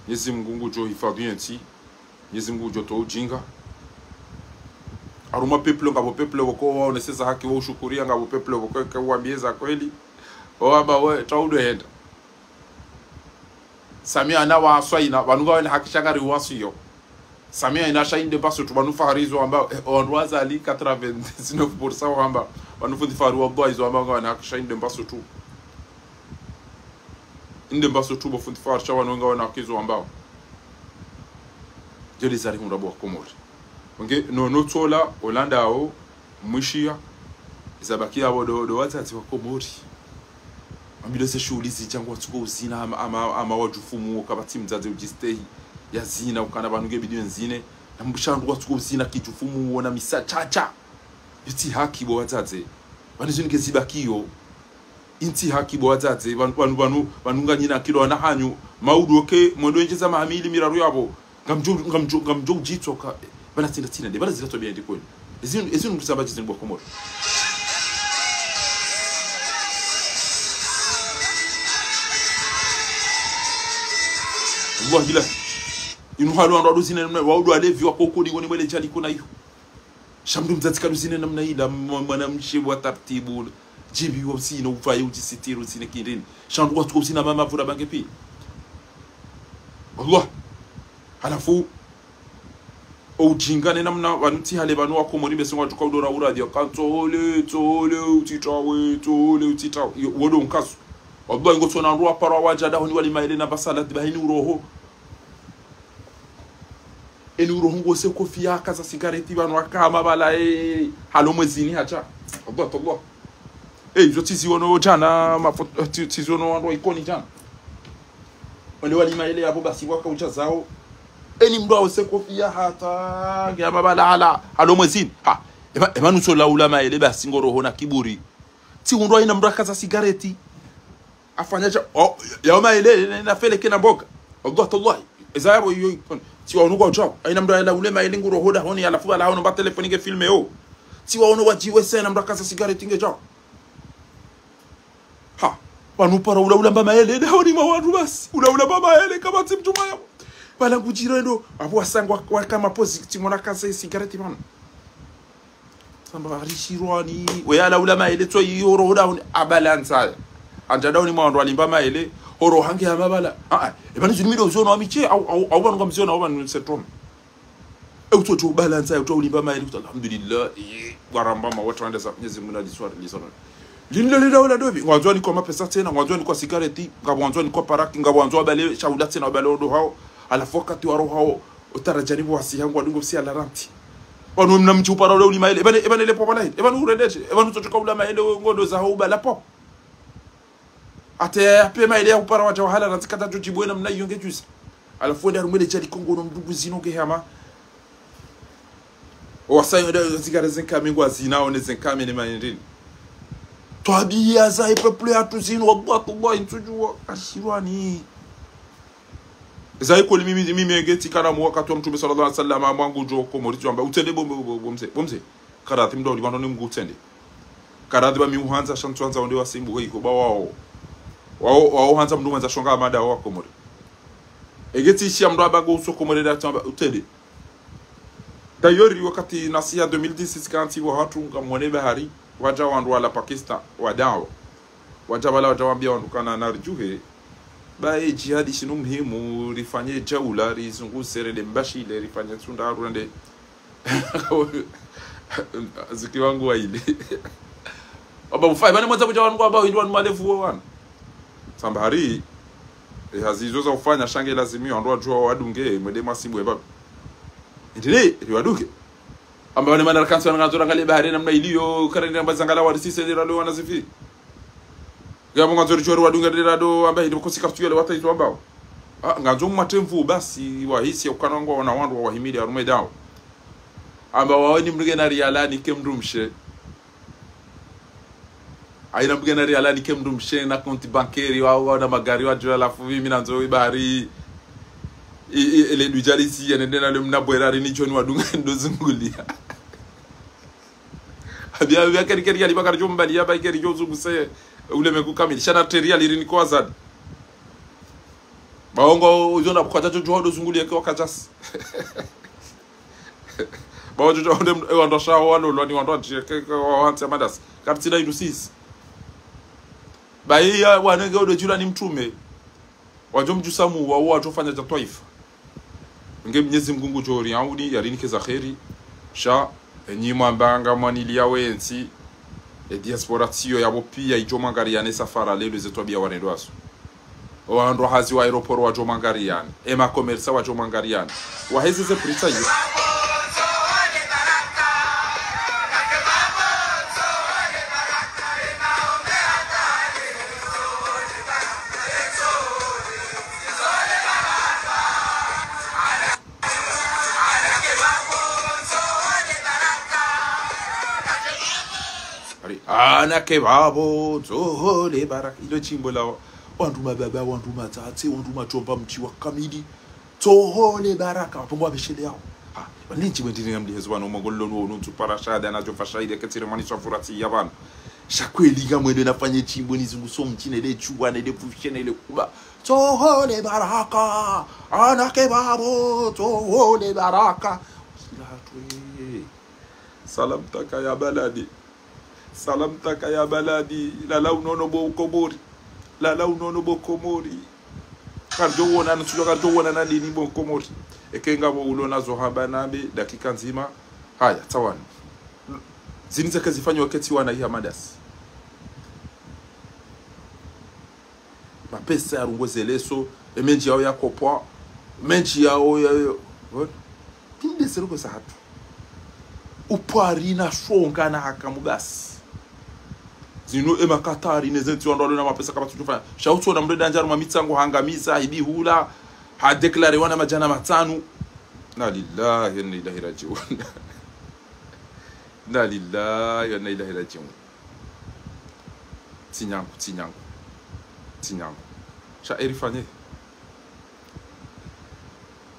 Mnyezi Mngu ngudjo hifadhwi yentsi. Mnyezi Mngu ngudjo towa udjinga. Harumwa peuple ngapvo peuple woko waoneseza haki wa ushukuriya, ngapvo peuple woko eka wambiye za kweli. Wamba we, taudo henda. Samia ana waswa ina, pvanu ngawena haki sha ngari waswiyo. Samia ina sha inde mbaso tu, pvanu Fahari izo wamba, eh, wandru wa Azali quatre-vingt-dix-neuf pour cent wamba, pvanu fundi Fahari wa bwa izo wamba ngawena haki sha inde mbaso tu. Inde mbaso tu bo fundi Fahari sha wanu ngawena haki izo wambao. Djeli zari hundra bo wa Komori. Nge, no, no tsola, Holanda ao, mwishiya, izabaki yapvo ndo, ndo wadzadze wa Komori. Wambilwa ze shuhuli zidja ngwatsuko uzina ama, ama, ama wadjufumu, kapvatsi mdzadze udjistehi, ya zina, ukana pvanu nge bidi wenzine, Na mbu sha wandru watsuko uzina kidjufu muona misa tsatsa. Yo tsi haki bo wadzadze. Pvanu zinu nge zibakiyo. Intsi haki bo wadzadze. Pvanu, pvanu, pvanu, pvanu nganyina kilo wana hanyu. Maudu oke, mwendo endjeza maha mili miraru yapvo. Ngamdjo, ngamdjo, ngamdjo udjitsoka. Pvana tsinda tsina, nde pvana zila twabiya ndi kweli. Ezinu, ezinu ngu samba djizinu bo Komori. Wallahi la. Inu halo wandru wado zina namna, waudu walevi wa kokodi ngoni mwele djali kuna iyo. Sha mndru mdzadze kado zina namna ila, mwa-, mwanamshe wa tartibu, djibi wa usina, uvaye udjisitiri, usina kindrini. Sha wandru watsuko usina mama vura bange pi. Allah. Halafu, o udjinga ne namna, pvanu tsi hale pvanu wa Komori besi ngwadjuka udora uradi, ka tsohole, tsohole, utsitawe, tsohole, utsitawe. Yo, wodo nkasu. Wallahi ngotsona wandru wapara wadja dahoni wali maele na basalati bahini uroho. Eni uroho ngose kofiya, kaza sigareti pvanu waka mabala, eh, halo mwezini hatsa. Allah, Allah. Eh, izo tsi ziono djana, mafo-, tsi, tsi ziono wandru wa Ikoni djana. Wale wali maele yapvo basi waka udja zao. Eni mndru awose kofiya hata, nge ya mabala hala, halo mwezini. Ha, ema, ema nutso laula maele basi ngoroho na kiburi. Tsi undru ayina mndru akaza sigareti. Afanya sha, o, yao maele, na, na fele kena mboga. Allah tallahi. Eza yapvo iyo, tsi waono kwa udjao. Ayina mndru ayalaule maele nguroho dahoni, halafu pvala haono mba telefoni nge filme yo. Tsi waono wadjiwe sena mndru akaza sigareti nge djao. Ha, pvanu para ula ula mba maele, dahoni mwa wandru basi. Ula ula mba maele, kapvatsi mdru maya. Pvala ngudjiro endo, apvo wasangwa, waka mapozi, tsi mwana akaza sigareti pvanu. Samba hari shirwani, we yalaula maele tso iyo roho dahoni abalansa. Andja dahoni mwa wandru walimba maele, horo hange ya mabala. Ah, ah, epvanu zinu mido uziona wa miche, au, au, au pvanu ngamziona, au pvanu setrom. E utso tso balansa, utso ulimba maele, kutsa alhamdulillah, eh, waramba ma watu wandesa, Mwenyezi Mungu na liswari, liswari. Linu lile daula dobi, ngwandzo nikwa mapesa tsena, ngwandzo nikwa sigareti, ngwandzo nikwa paraki, ngwandzo wabale, shaula tsena wabale odo hao, halafu wakati wa roho hao, utaradjani bo wasi hangu wadungo usi ala ranti. Pvanu mna mdji upara ule uli maele. Epvanu, epvanu ile pvwa pvala hili. Epvanu urendeshe. Epvanu utsotsoka ula maele we ngondo za hauba la pvwa. Ate ya pe maele ya upara wadja wahala ranti kata djo djibu wena mna iyo nge djusa. Halafu wende harumwa le djali kongo no mndru nguzino nge hama. Wasayo nda zigare zenkame ngwazina, one zenkame ne maendeni. Twabiya za e peuple yatru zinu, wallahi, tallahi, ntsudjuwa. Ashirwani. Za ikoli mimi, mimi enge tsikana mu wakati wa Mtrume swallallahu alayhi wasallam, mwangu djo Komori tsi wamba, utsende bo, bo, bo, bo mze, bo mze. Karathi mdru uli pvanu ni mngu utsende. Karathi ba mi uhandza, sha ntsuhandza onde wasimbu, we iko ba wao. Wao, wao handza mndru handza shonga amada wa Komori. Enge tsi ishiya mndru amba ngo uso Komori nda tsi wamba, utsende. D'ailleurs, wakati nasiya deux mille dix-six kanti wa hatru ngamwone bahari, wadja wandru wala Pakistan, wadao. Wadja pvala wadja wambia wandru kana naridjuhe. Ba e djihadi shinu muhimu, rifanye djaula, rizunguse rende Mbashile, rifanye tsunda rende. Zuki wangu wa ile. Wamba ufai, pvane mwandza kudja wanu kwa ba, hindru wanu malevu wo wana. Samba hari, e hazi izo za ufanya sha nge lazimi, wandru wadjuwa wadunge, mwende masibu e ba. Ndile, riwadunge. Amba pvane mana rakansi wana ngandzo rangalie bahari namna iliyo, karende amba zangala wari sise, ndira lo wana zifi. Ngapvo ngandzo ridjuwe riwadunge ndira do, amba hindri kosi kartu yele wata izo ambao. Ah, ngandzo mwate mvu basi, wahisi ya ukana wangu wana wandru wawahimili harumwa e dao. Amba wawe ni mndru nge na riala nike mndru mshe. Ayina mndru nge na riala nike mndru mshe na compte bancaire wa, wa na magari wadjuwa halafu mimi nandzo ibahari. I, i, ele dujali si, ya nende na le mna bwera rini djoni wadunga ndo zungulia. Abia, abia keri, keri, ya liba kari djo mbali, ya ba keri djo zunguse, ule mengu kamili. Sha na teri ya liri niko azadi. Ba ongo, uzo na bukwa djo djo do zungulia ke wakajasi. Ba wadjo djo, onde, e wandru sha walo, lwani wandru dje, ke, ke, wa, wantsi amadasi. Kartsina idu sisi. Ba iya, wanenge odo djula ni Mtrume. Wadjo mdjusa mu, wa, wadjo fanya dja twaifa. Nge Mwenyezi Mungu ngudjo ri auni, ya rinike za kheri. Sha, enyi mwamba ngamwaniliya wentsi, e diaspora tsiyo yapvo piya idjo mwangariane safara lelo ze twabiya warendo aso. O wandru hazi wa aéroport wadjo mwangariane, e ma commerçant wadjo mwangariane. Waheze ze prix iyo. Ana ke babo, tsohole baraka. Ilo shimbo la wandru mababa, wandru matsatse, wandru mashomba mdji wa kamili. Tsohole baraka, wapongo wabeshele yao. Ha, wani shimbo ndini ngamlihezo pvanu, mongololo nuwo, nutsu para shahada, na djofa shahidi, ketsire mani swafuratsi ya pvanu. Sha kweli ngamwendo nafanye shimbo nizunguso mdji, nele djuwa, nele pvushe, nele kuba. Tsohole baraka, ana ke babo, tsohole baraka. Sila hatwe. Salam taka ya baladi. Salam taka ya baladi. Lala unono bo Komori. Lala unono bo Komori. Kardjo wona, nutsulo kardjo wona na dini bo Komori. Eke ngapvo ulo nazo hamba nambe, dakika ndzima. Haya, tsawani. Zini zake zifanywa ketsi wana iha madasi. Mapesa yarungwa zeleso, emendji yao yakopvwa, mendji yao ya, ya, what? Tinde zero kwesa hatru. Upvwari na shonga na hakamu basi. Zinu emakatari ne zentsi wandru walo na mapesa kapvatsi shofanya. Sha utso na mdru eda ndjaruma mitsango hangamiza, hibi hula, ha déclaré wana madjana matsanu. Inna lillahi wa inna ilaihi rajiun. Inna lillahi wa inna ilaihi rajiun. Tsi nyangu, tsi nyangu. Tsi nyangu. Sha erifanye.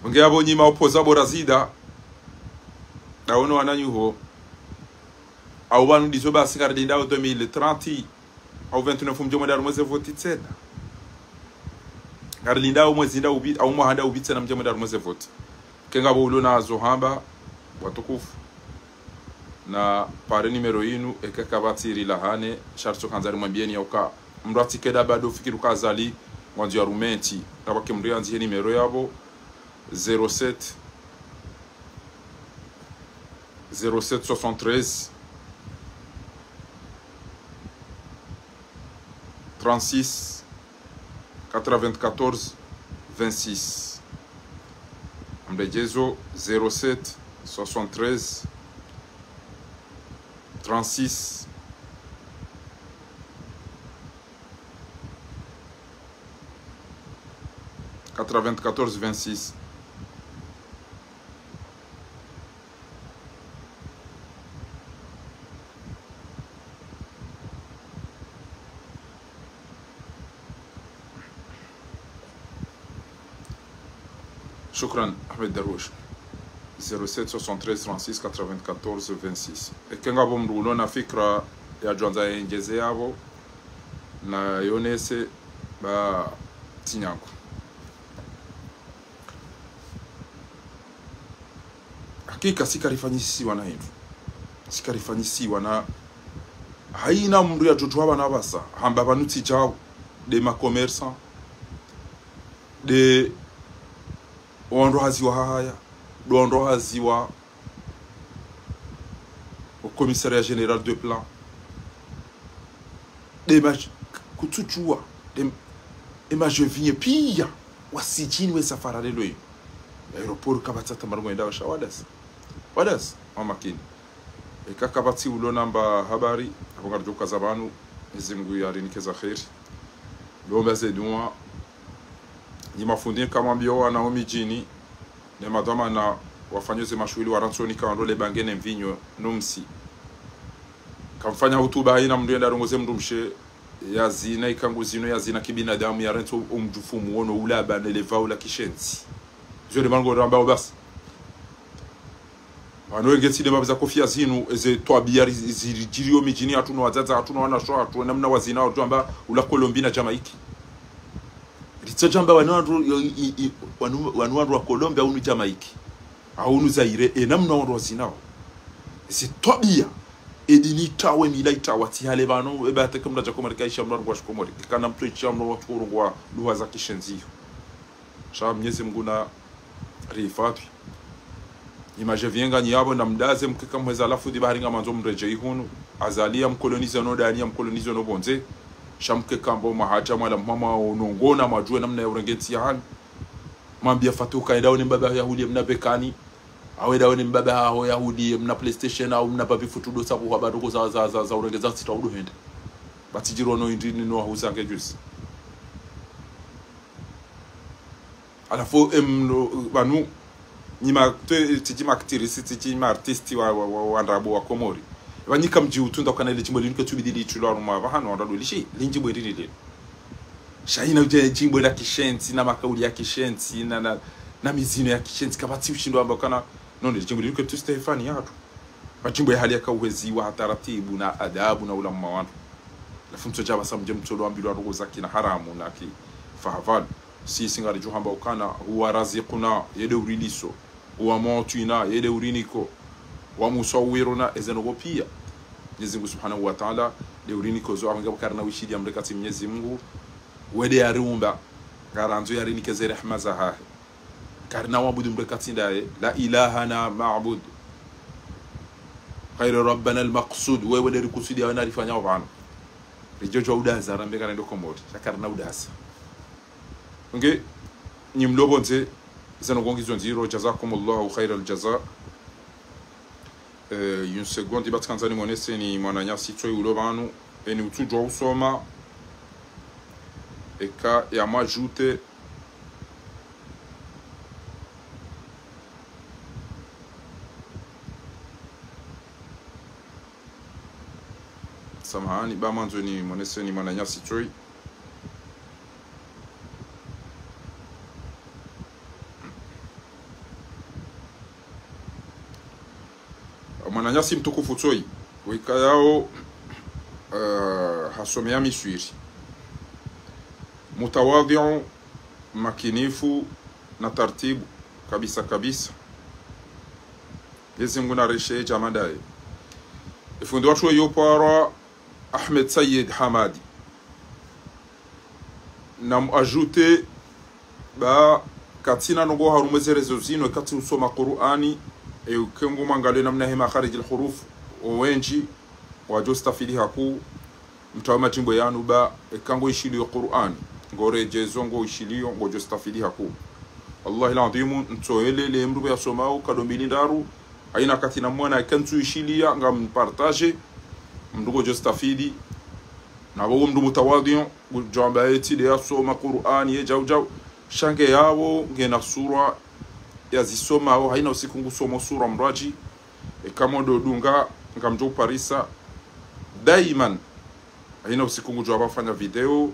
Nge apvo nyi ma opposants bo razida. Daono wananyuho. Au pvanu ndizo basi ngarilindao deux mille trente. Au vingt-neuf mdje mwende harumwa ze voti tsena. Ngarilindao mwezi nda upvi, au mwaha nda upvi tsena mdje mwende harumwa ze voti. Eka ngapvo ulo nazo hamba, watukufu. Na pare numéro yinu, eka kapvatsi rilahane, sha ritso handza rimwambieni yauka. Mdru atsi keda bado fikiri uka Azali, ngwandzo yarume ntsi. Kapvwake mdru yandzihe numéro yapvo, zéro sept, zéro sept soixante-treize, trente-six, quatre-vingt-quatorze, vingt-six. Mdru djezo, zéro sept, soixante-treize, trente-six, quatre-vingt-quatorze, vingt-six. Shukran, Ahmed Darwish. Zéro sept soixante-treize trente-six quatre-vingt-quatorze vingt-six. Eka ngapvo mdru ulo na fikira yadjo handza yengeze yapvo, nayonese ba tsi nyangu. Hakika, si karifanyisiwa na hindru. Si karifanyisiwa na haina mdru yadjo djuwa pvanu pvasa, hamba pvanu tsi djau, nde ma commerçants, nde wandru haziwa hahaya, nde wandru haziwa au commissariat général de plan. Nde ma kutsudjuwa, nde, nde ma jeviye piya, wasidjini we safara lelo yinu. Aéroport kapvatsi hata mdru ngwendao sha wadasi. Wadasi, mwamakini. Eka kapvatsi ulo namba habari, apvo ngaridjo kaza pvanu, Mwenyezi Mungu yarinike za kheri. Ndo mba ze dua, nyi mafundi kamwambio wana o midjini, ne madhwamana wafanyao ze mashuhuli warantsoni ka wandro le bange ne mvinyo no msi. Kamfanya hutuba haina mdru yende yarongoze mdrumshe ya zina, ika ngu zino ya zina kibinadamu, yarantso omdjufu muono ulaba ne levao la kishenzi. Zio nde mana ngorambao basi. Pvanu nge tsi nde mapvi za kofia zinu, eze twabiya ri-, ziridjiriyo midjini hatru no wadzadze hatru no wanashe hatru, namna wazinao, ridjo amba ula Colombie na Jamaïque. Ritso djo amba wanu wandru, i, i, i, wanu, wanu wandru wa Colombie, au nu Jamaïque, au nu Zaire, e namna wandru wazinao. Eze twabiya, e dini itawa, e mila itawa, tsi hale pvanu, e ba teke mdru adja Komori ka isha mdru wa shiKomori, kana mdru isha mdru wa turu ngwa lugha za kishenzi iyo. Sha Mwenyezi Mungu na rihifadhwi. Image vyenga nyi yapvo na mdaze mkeka mweza lafu di bahari ngamandzo mredjeyi hunu. Azali ya mkolonize no dani ya mkolonize no pvondze. Sha mkeka mbo mwahadja mwala mhama unongona mwadjuwe namna ya urenge ntsi ya hanyu. Mwambia Fatuka enda one mbaba ya huli mna bekani. Awe enda one mbaba haho ya huli mna PlayStation au mna babi futu do sabu hwa baduko za, za, za, za urenge za sita udu hende. Batsi djiro no indri ni no wahuza nge juzi. Halafu, em, no, pvanu, nyi ma, twe, tsi dji ma actrice, tsi dji ma artiste wa, wa, wa, wa ndrabo wa Komori. Pvanyika mdji utsunda ukana ile djimbo linu ketsu bidi litsulwa harumwa pvahanu, wandru ndo lishi, li djimbo lini linu. Sha ina udje djimbo la kishentsi, na makauli ya kishentsi, na, na, na mizino ya kishentsi, kapvatsi ushindzi wamba ukana, non, ile djimbo linu ketsu Stefani yatru. Madjimbo ya hali yaka uhezi wa taratibu na adabu na ulamu wa wandru. Halafu mtsodja pvasa mdje mtsolo ambilwa ndrongo za kina haramu na ki fahavalu. Sisi ngaridjo hamba ukana, huwa raziquna, yende uriliso. Huwa mu'tina, yende uriniko. Huwa musawwiruna, eze ndrongo pia. Mwenyezi Mungu Subhanahu wa Ta'ala, nde uriniko zo, apvo ngapvo karina wishiliya mdru eka tsi Mwenyezi Mungu, wende yariumba, ngarandzo yarinike ze rehema zahahe. Karina waabudu mdru eka tsi ndaye, la ilaha na ma'bud. Ghayra rabbana al-maqsud, wewe nde rikusudiya wena rifanyao pvanu. Ridjo djuwa udaza, rambe kana ndo Komori, sha karina udaza. Nge, nyi mlo pvondze, zinu ndrongo ngizo ndziro, jazakumullahu khairal jaza. Eh, une seconde, iba tsikandza nimonese ni mwananyasi tsoyi ulo pvanu, eni utsudjuwa usoma, eka ya m'ajouter. Samahani, ba mwandzo nimonese ni mwananyasi tsoyi. Mwananyasi mtukufu tsoyi, wikayao, eh, hasomeya Miswiri. Mutawadhi'u, makinifu, na tartibu, kabisa kabisa. Mwenyezi Mungu nareshe djamadaye. Ifundi watru weyo pvara Ahmed Said Hamadi. Na m'ajouter ba katsina ndrongo harumwa ze réseaux zinu, eka tsi usoma Qur'ani, e uke ngo mwangalie namna he makharijil huruf, owendji, wadjo stafidi hakuu, mtawe madjimbo yanu ba, eka ngo ishiliyo Qur'ani, ngo redjezo ngo ishiliyo, ngodjo stafidi hakuu. Wallahi al-adhimu, ntsoelele mdru yasomao, kado mbili ndraru, haina katsina mwana, eka ntsu ishiliya, ngam partager, mdru ngodjo stafidi, na pvo mdru mutawadhi'u, ngudjo amba eti nde yasoma Qur'ani ye djau djau. Sha nge yapvo ngena sura yazisomao, haina usiku ngusomo sura mdru adji. Eka mdo dunga ngamdjo uparisa. Daiman, haina usiku ngudjo amba fanya video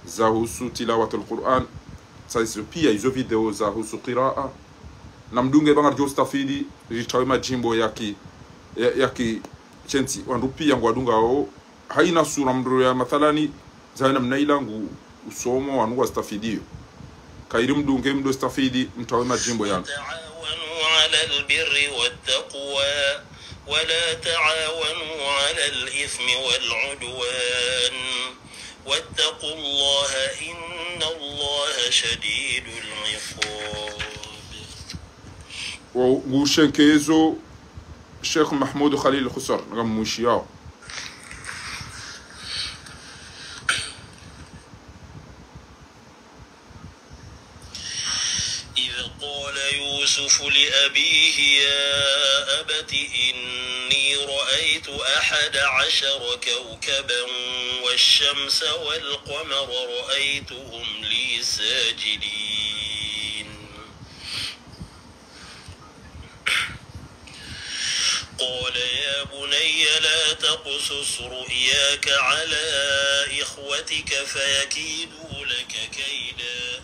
zahusu tilawatul Qur'an. Sa izo pia izo video zahusu qiraa. Na mdunge ba ngaridjo stafidi, ritawe madjimbo ya ki, ya, ya kishentsi, wandru pia ngwadungao. Haina sura mdru ya mathalani, zawe namna ila ngu usomo wanu ngwastafidiyo. Kayiri mdunge mdo stafidi, mtawe madjimbo yanu. تعاونوا على البر والتقوى ولا تعاونوا على الإثم والعدوان واتقوا الله إن الله شديد العقاب. Wo, ngushenkezo Sheikh Mahmoud Khalil Khusar, ngamwishiyao. إذ قال يوسف لأبيه يا أبت إني رأيت أحد عشر كوكبا والشمس والقمر رأيتهم لي ساجدين. قال يا بني لا تقصص رؤياك على إخوتك فيكيدوا لك كيدا.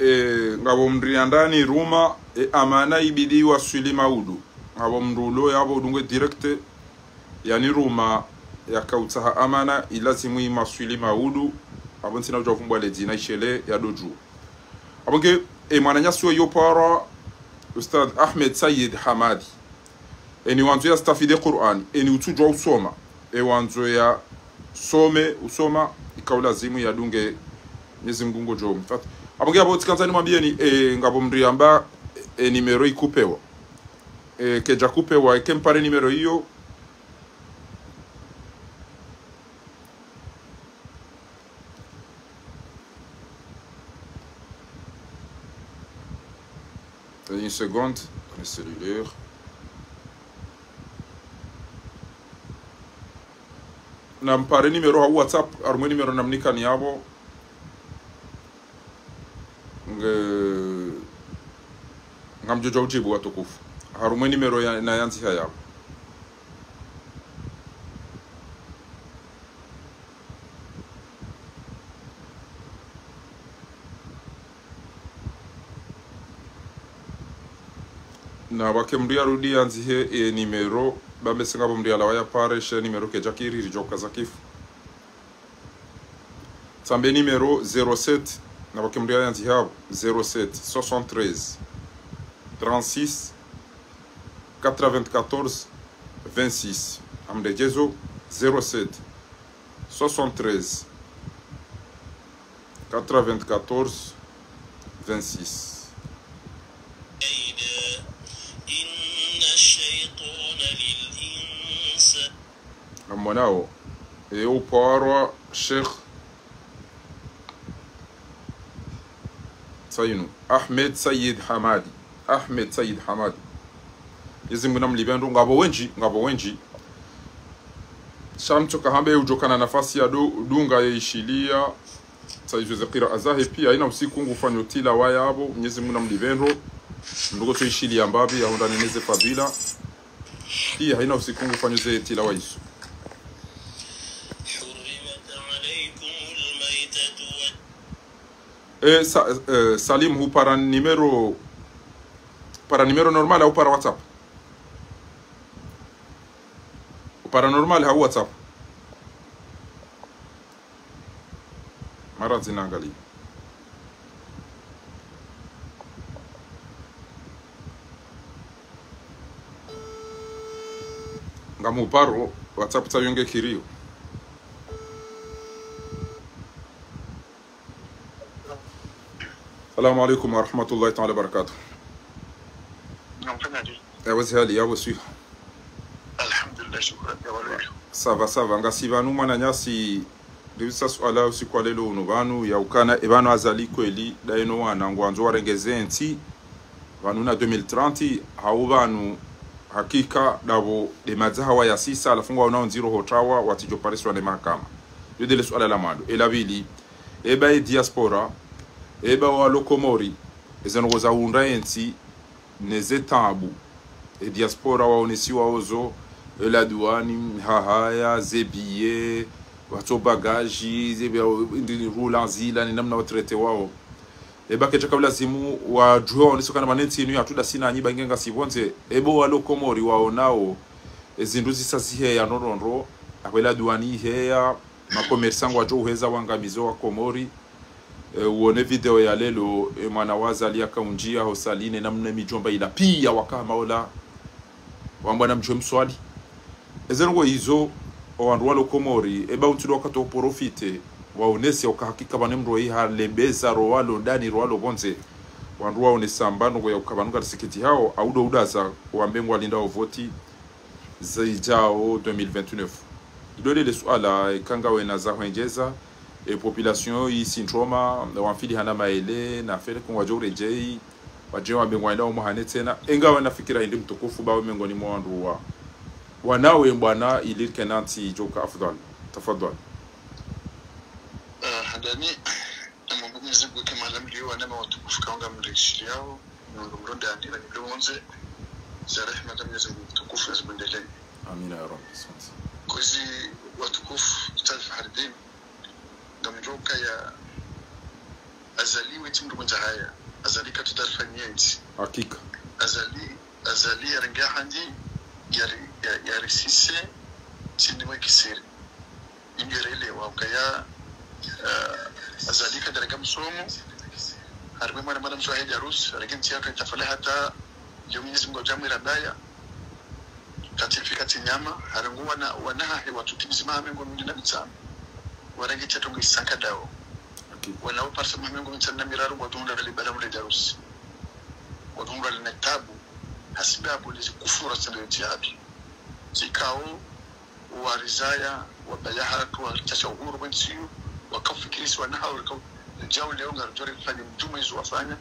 E, ngapvo mdru yandani ruma, e, amana ibidi waswili maudu. Ngapvo mdru ulo yapvo udunge direct, yani ruma yakautsaha amana, ilazimu imaswili maudu, apvo ntsina udja uvumbwa le dzina ishele ya dodju. Apvo nge, e, mwananyasi weyo pvara, Ustadh Ahmed Said Hamadi. Eni wandzo yastafidi Qur'ani, eni utsudjuwa usoma, e wandzo yasome, usoma, ikao lazimu yadunge Mwenyezi Mungu ngodjo mfat. Apvo nge apvo tsikandza nimwambiyeni, e, ngapvo mdru yamba, e, numéro ikupewa. E, kedja kupewa, eke mpare numéro iyo. Une seconde, le cellulaire. Nampare numéro ha WhatsApp, harumwa numéro namnikani yapvo. Nge, ngamdjo djuwa udjibu watukufu. Harumwa ye numéro ya, nayandziha yapvo. Na pvwake mndru yarudi yandzihe ye numéro, ba mbe tsi ngapvo mndru yalawa yapare, sha ye numéro kayidjakiri, ridjoka zakifu. Tsambe numéro zéro sept, na pvwake mndru yayandziha yapvo, zéro sept, soixante-treize, trente-six, quatre-vingt-quatorze, vingt-six. Hamdedjezo, zéro sept, soixante-treize, quatre-vingt-quatorze, vingt-six. إن الشيطان للإنسان. Ngamwonao, e uparwa Sheikh Sayinu, Ahmed Said Hamadi. Ahmed Said Hamadi. Mnyezi Mungu namlipve ndro, ngapvo wendji, ngapvo wendji. Sha mtsoka hambe udjokana nafasi ya du-, dunga ye ishiliya. Sa izo ze kiraa zahe piya, hayina usiku ngufanyo tilawa yapvo, Mnyezi Mungu namlipve ndro. Mndru ngotso ishiliya mbapvi, yahundrane neze fadhila. Piya hayina usiku ngufanyo ze tilawa izo. حرمت عليكم الميتة وال- E, Sa-, e, Salim, hupara numéro, para numéro normal hau para WhatsApp? Hupara normal hau WhatsApp? Mara zinangaliya. Ngamhuparo, WhatsApp tsayo ngekiriyo. Salamu alaikum warahmatullahi taala wabarakatuh. Namfanyadi? Ewa, zi hali, yapvo swiha? Alhamdulillah, shukran, ya walwelo. Ça va, ça va. Ngasi pvanu mwananyasi, ndipvisa suala usiku wa leo unu pvanu, ya ukana, e pvanu Azali kweli, ndayeno wana, ngwandzo warenge ze ntsi, pvanu na deux mille trente, hau pvanu, hakika, ndapvo, nde madzaha wa yasisa, halafu ngwaonao ndziro ho trawa, watsidjo pariswa ne mahakama. Yo ndele suala la mwando. E la pvili, eba e diaspora, eba walo Komori, eze ndrongoo za hundra ye ntsi, neze taabu. E diaspora waonesiwa ozo, e la douane, hahaya, ze billet, watso bagage, ze billet, ndi rula ndzila, ni namna wa traité wao. Eba kedjaka lazimu wadjuwe waonese ukana pvanu ntsi inu yatru ndasi nanyi ba nge ngasi pvondze, ebo walo Komori waonao, e zindru zisa ziheya ndrondrondro, apvo e la douane iheya, ma commerçant ngwadjo uheza wangamizo wa Komori, e, uone video ya leo, e, mwana wa Azali yaka undjia ho salle ne namna midjomba ila piya waka hama ola, wambwa namdjuwe mswali. Eze ndrongoo izo, owandru walo Komori, eba untsulo wakati wo profiter, waonese uka hakika pvanu mndru oyi halembeza ro walo ndani ro walo pvondze. Wandru waonesa amba ndrongoo ya uka pvanu ngari sikiti hao, au ndo udaza, wambe ngwalindao voti, zidjao deux mille vingt-neuf. Ilo ndele suala, eka ngawena za hwendjeza, e population isintroma, wamfili hana maele, na fele kungwadjo uredjei, wadje wambe ngwaenda umwahane tsena, e ngawena fikira hindri mtukufu, bawe mengoni mwa wandru wa. Wanawe mbwana ili kena ntsi idjoka afdhal. Tafadhal. Ah, handani, Mungu Mwenyezi Mungu kemala mlio wanama watukufu kaonga mrishiliao. Mungu mlonda andira ni pvondze, za rehema za Mwenyezi Mungu mtukufu na zimwendelee. Amina ya Rabbi, asante. Kwezi watukufu, Ustadh Fahardin, ngamdjoka ya Azali wetsi mndru mwendza haya, Azali katsu taarifa nyendji. Hakika. Azali, Azali yarenge handi, yari, ya, yarisise, tsindi mwe kisiri. Ingerelewa ukaya, eh, Azali kadjarenge msomo, harimwe mwana mwana mswa hedja rusi, harenge ntsi yatru itafale hata, yo Mwenyezi Mungu adjamwira baya, katsi mfi katsi nyama, harenge wana, wana hahe watru timizi maha mengo mili na mitsanu. Warenge tsi yatru ngisanka dao. Hakika. Wana uparisa maha mengo mitsanu na miraru, ngwadjo hundra le bala mle dja rusi. Ngwadjo hundra le na tabu, hasibabu lezi kufura sendo yotsi yabi. Tsikao, warizaya, wabaya hatru, watsasha uhuru wentsi yo, wakafikirisi wana hawo, rikao, djau leo ngaridjo rifanye mdjumwa izo wafanya,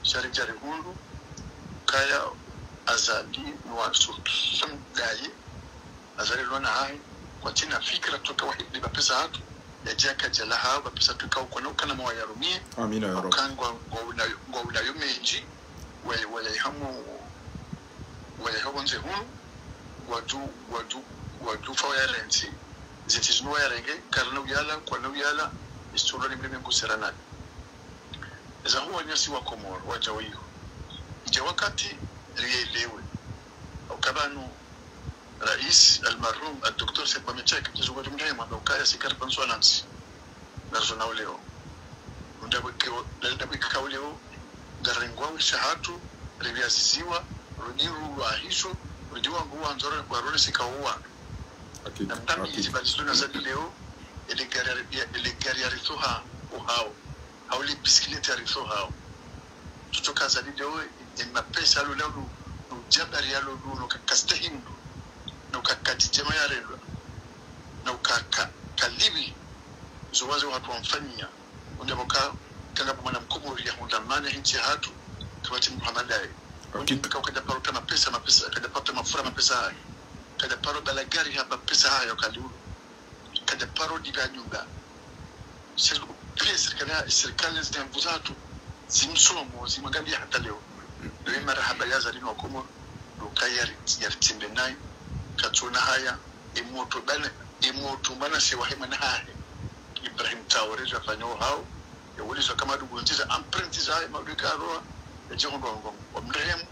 sha ridja rihundru, kaya Azali, nwa surtout, daye, Azali lwana hahe, kwatsina fikira tsoka wahidi mapesa hatru, yadja kadjala hawo, mapesa tsoka ukona ukana mwa yarumie, Amina ya Rabbi. Uka ngwa, ngwa ulayo, ngwa ulayo mendji, wa, wa ya hamu, wayaha pvondze hunu, wadu, wadu, wadu fa wayarentsi. Zintsi zinu wayarenge, karina uyala, kwana uyala, isitulwa ni mlimengu seranali. Eza huwa nyasi wa Komoro, waja wiyo. Ija wakati riyelewe. Ukaya pvanu, Rais, almarhum, al-Docteur Said Mohamed Cheikh, Mwenyezi Mungu amrehemu, hamba ukaya si kari pvanu swalantsi. Nazo na uleo. Unda bweke o, unda bweke ka uleo, ngarengwa wisha hatru, riviaziziwa, rudi rulwa hisho, rudi wangu wandzoro, warone sika uwa. Hakika, na mtami hakika. Izi bali zinu na zadi leo, ele gari ya, ele gari ya ritsoha, uhao. Hau le bisikileti ya ritsohao. Tutoka zadi leo, e mapesa yalo leo, no jabari yalo leo, no kakastehimdu, no kakati jema ya relwa, no kaka, kalibi, zo waze watru wamfanyia. Unda pvoka, kanga pvo mwana mkomori ya hundra mane hintsi ya hatru, kapvatsi mndru hamadaye. Hakika. Undi mka ukada paro ta mapesa, mapesa, kada paro ta mafura mapesa hayo. Kada paro bala gari ha mapesa hayo kaliulu. Kada paro diga nyumba. Sirikali, pia sirikali, sirikali zidembu zatru, zimsomo, zimwangalia hata leo. Ndo ye marahaba ya zalini wa Komoro, ndo kaya yari, yari timbe nayi, katsona haya, e moto bana, e moto mwana se wahe mwana hahe. Ibrahim Traoré, zafanya uhao, ya wuli za kama dugu nziza, empreinte zahe, maduka roa, ya jehondwa ngo, wa mrehemu,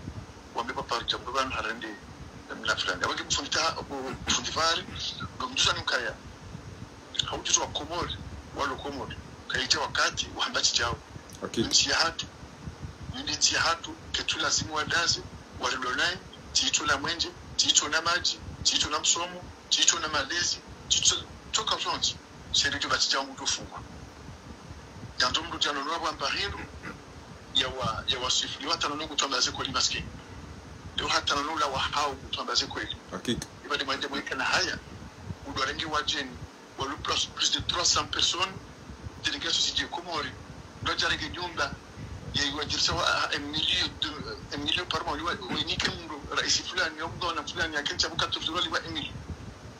wambe papa rujambo pvanu harende, mna fulani. Abaki mfundi ta, mfundi fari, ndo mjuza nukaya. Haujuzi wa Komori, walo Komori, kayitsi wakati, wahamba tsi djao. Hakika. Ntsi ya hatru, yindi ntsi ya hatru, ketsu lazimu wadaze, warilwe nayi, tsitsona mwenje, tsitsona madji, tsitsona msomo, tsitsona malezi, tsitso, toka zontsi, seri djo batsi djao mndru fungwa. Yandzo mndru djano nwa bwamba hindru, ya wa, ya wa swifu, yo hata nono kutwamba ze kweli maskini. Yo hata nono la wahao kutwamba ze kweli. Hakika. Ibadi mwende mweka na haya, udwarenge wadjeni, walo plus, plus de trois cents personnes, délégation si dje Komori, ndo djarenge nyumba, ya iwadirisa wa, ah, un million de, un million par mois, wa, wa inike mndru, raisi fulani, ya mndru na fulani, ya kencha buka tufuru wa un million.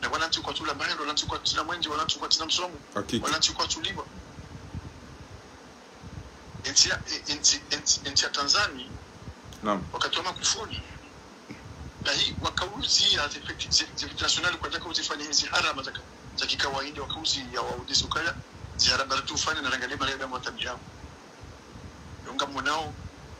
Na wanantsi kwatsula mahendo, wanantsi kwatsula mwenje, wanantsi kwatsula msomo, hakika. Wanantsi kwatsuliwa. Entsi ya, e, entsi, entsi, entsi ya Tanzania, naam, wakati wa Magufuli, bahi, wakauziya ze fête, ze, ze fête nationale kwa djaka uzifanya hizi harama zaka, za kikawaida, wakauziya waudisi ukaya, zi harama ratu ufanya na rangalie mali ya damu wa tabi yao. Yo ngamonao,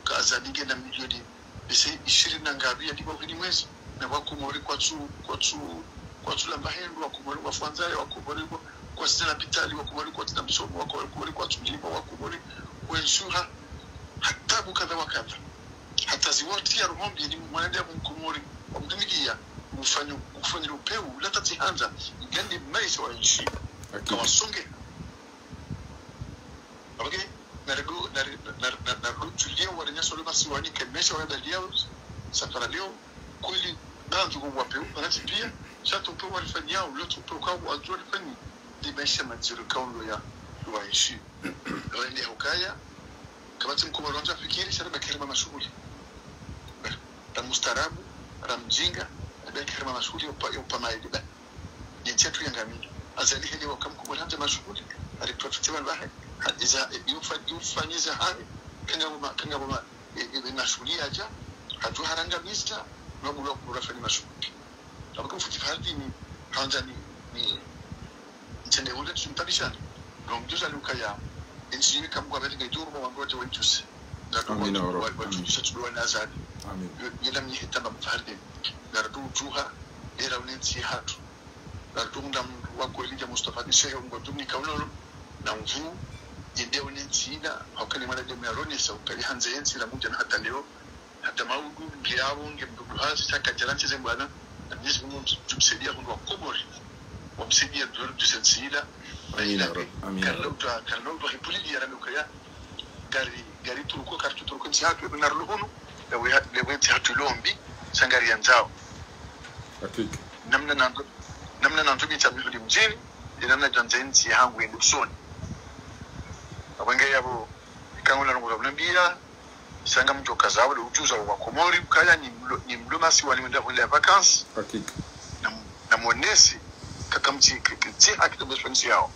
ka Azali nge na milioni, bese ishirini na ngavi ya diba uhini mwezi, na wakomori kwatsu, kwatsu, kwatsu lamba hendo, wakomori wafwandzaya, wakomori kwa, kwatsina lapitali, wakomori kwatsina msomo, wakomori kwatsu lima, wakomori kwenshuha, hata bu kadha wa kadha. Hata ziwatsi ya roho mbi ni mwanadamu mkomori, wamdumikia, ufanya, ufanya upeu, lata tsihandza, igandi maisha wa nchi. Hakika. Kawasonge. Okay? Narudu, naru-, naru-, narudu tulia wale nyasi wale masiwani, kemesha wale dalio, safara leo, kweli, bantu kwa wapeu, wanatsi pia, sha tupeu walifanyao, leo tupeu kwa watu walifanyi, ni maisha mazuri kaundo ya, wa nchi. Rende hukaya, kapvatsi mkomori wandza fikiri, sha raba kerima mashuhuli. Ra mustaarabu, ra mjinga, raba kerima mashuhuli, upa, upa maidi, ba. Yentsi yatru yangamia. Azali hele waka mkomori handza mashuhuli, ari profite pvanu pvahe, ha, iza, yufa-, yufanyiza hahe, kanga boma, kanga boma, e, e, e, mashuhuli yaja, hadjo harangamiza, no bulo kubura fanya mashuhuli. Abaka mfuti fardini, handza ni, ni, ntsende hule tsumpabishani. No mjuza lukaya, entsi yeka mkwa bali nge duru mwa wangoje wenjusi. Amina, ya Rabbi. Amina. Wa, wa, wa, tsuduwa na Azali. Amina. Yo, yela mihitamba mfardini. Narudu ujuha, era unentsi hatru. Narudu unda mndru wa kweli ya Mustafa ni shehe mngu tumnika unono. Na mvu, yende unentsi ina, haukani mwana demu ya ronesa, ukali handze yentsi, na muja na hata leo. Hata maudu, nge awo, nge mdudu hasi, sha kadjarantshe ze mbwana, na Mwenyezi Mungu msaidia hundru wa Komori. Wamsaidia duru du sensila. Amina, ya Rabbi. Amina, ya Rabbi. Karlo utwa, karlo utwa hipulili ya Rabbi ukaya. Gari, gari turuko, kartu turuko ntsi hatru, ebe narlo hunu, lewe, lewe ntsi hatru lombi, sha ngari yandzao. Hakika. Namna nandzo, namna nandzo mi tsamihuli mjini, ye namna djandze ntsi hangu yende usoni. Abwenge yabo, ikangu na lungu za mnambia, sha ngamdjo kaza wale ujuza wa Komori, ukaya ni mlo-, ni mlo masiwani wenda hule ya vacances. Hakika. Na, na monesi, kaka mtsi, k-, k-, tsi haki tabeswa nsi yao.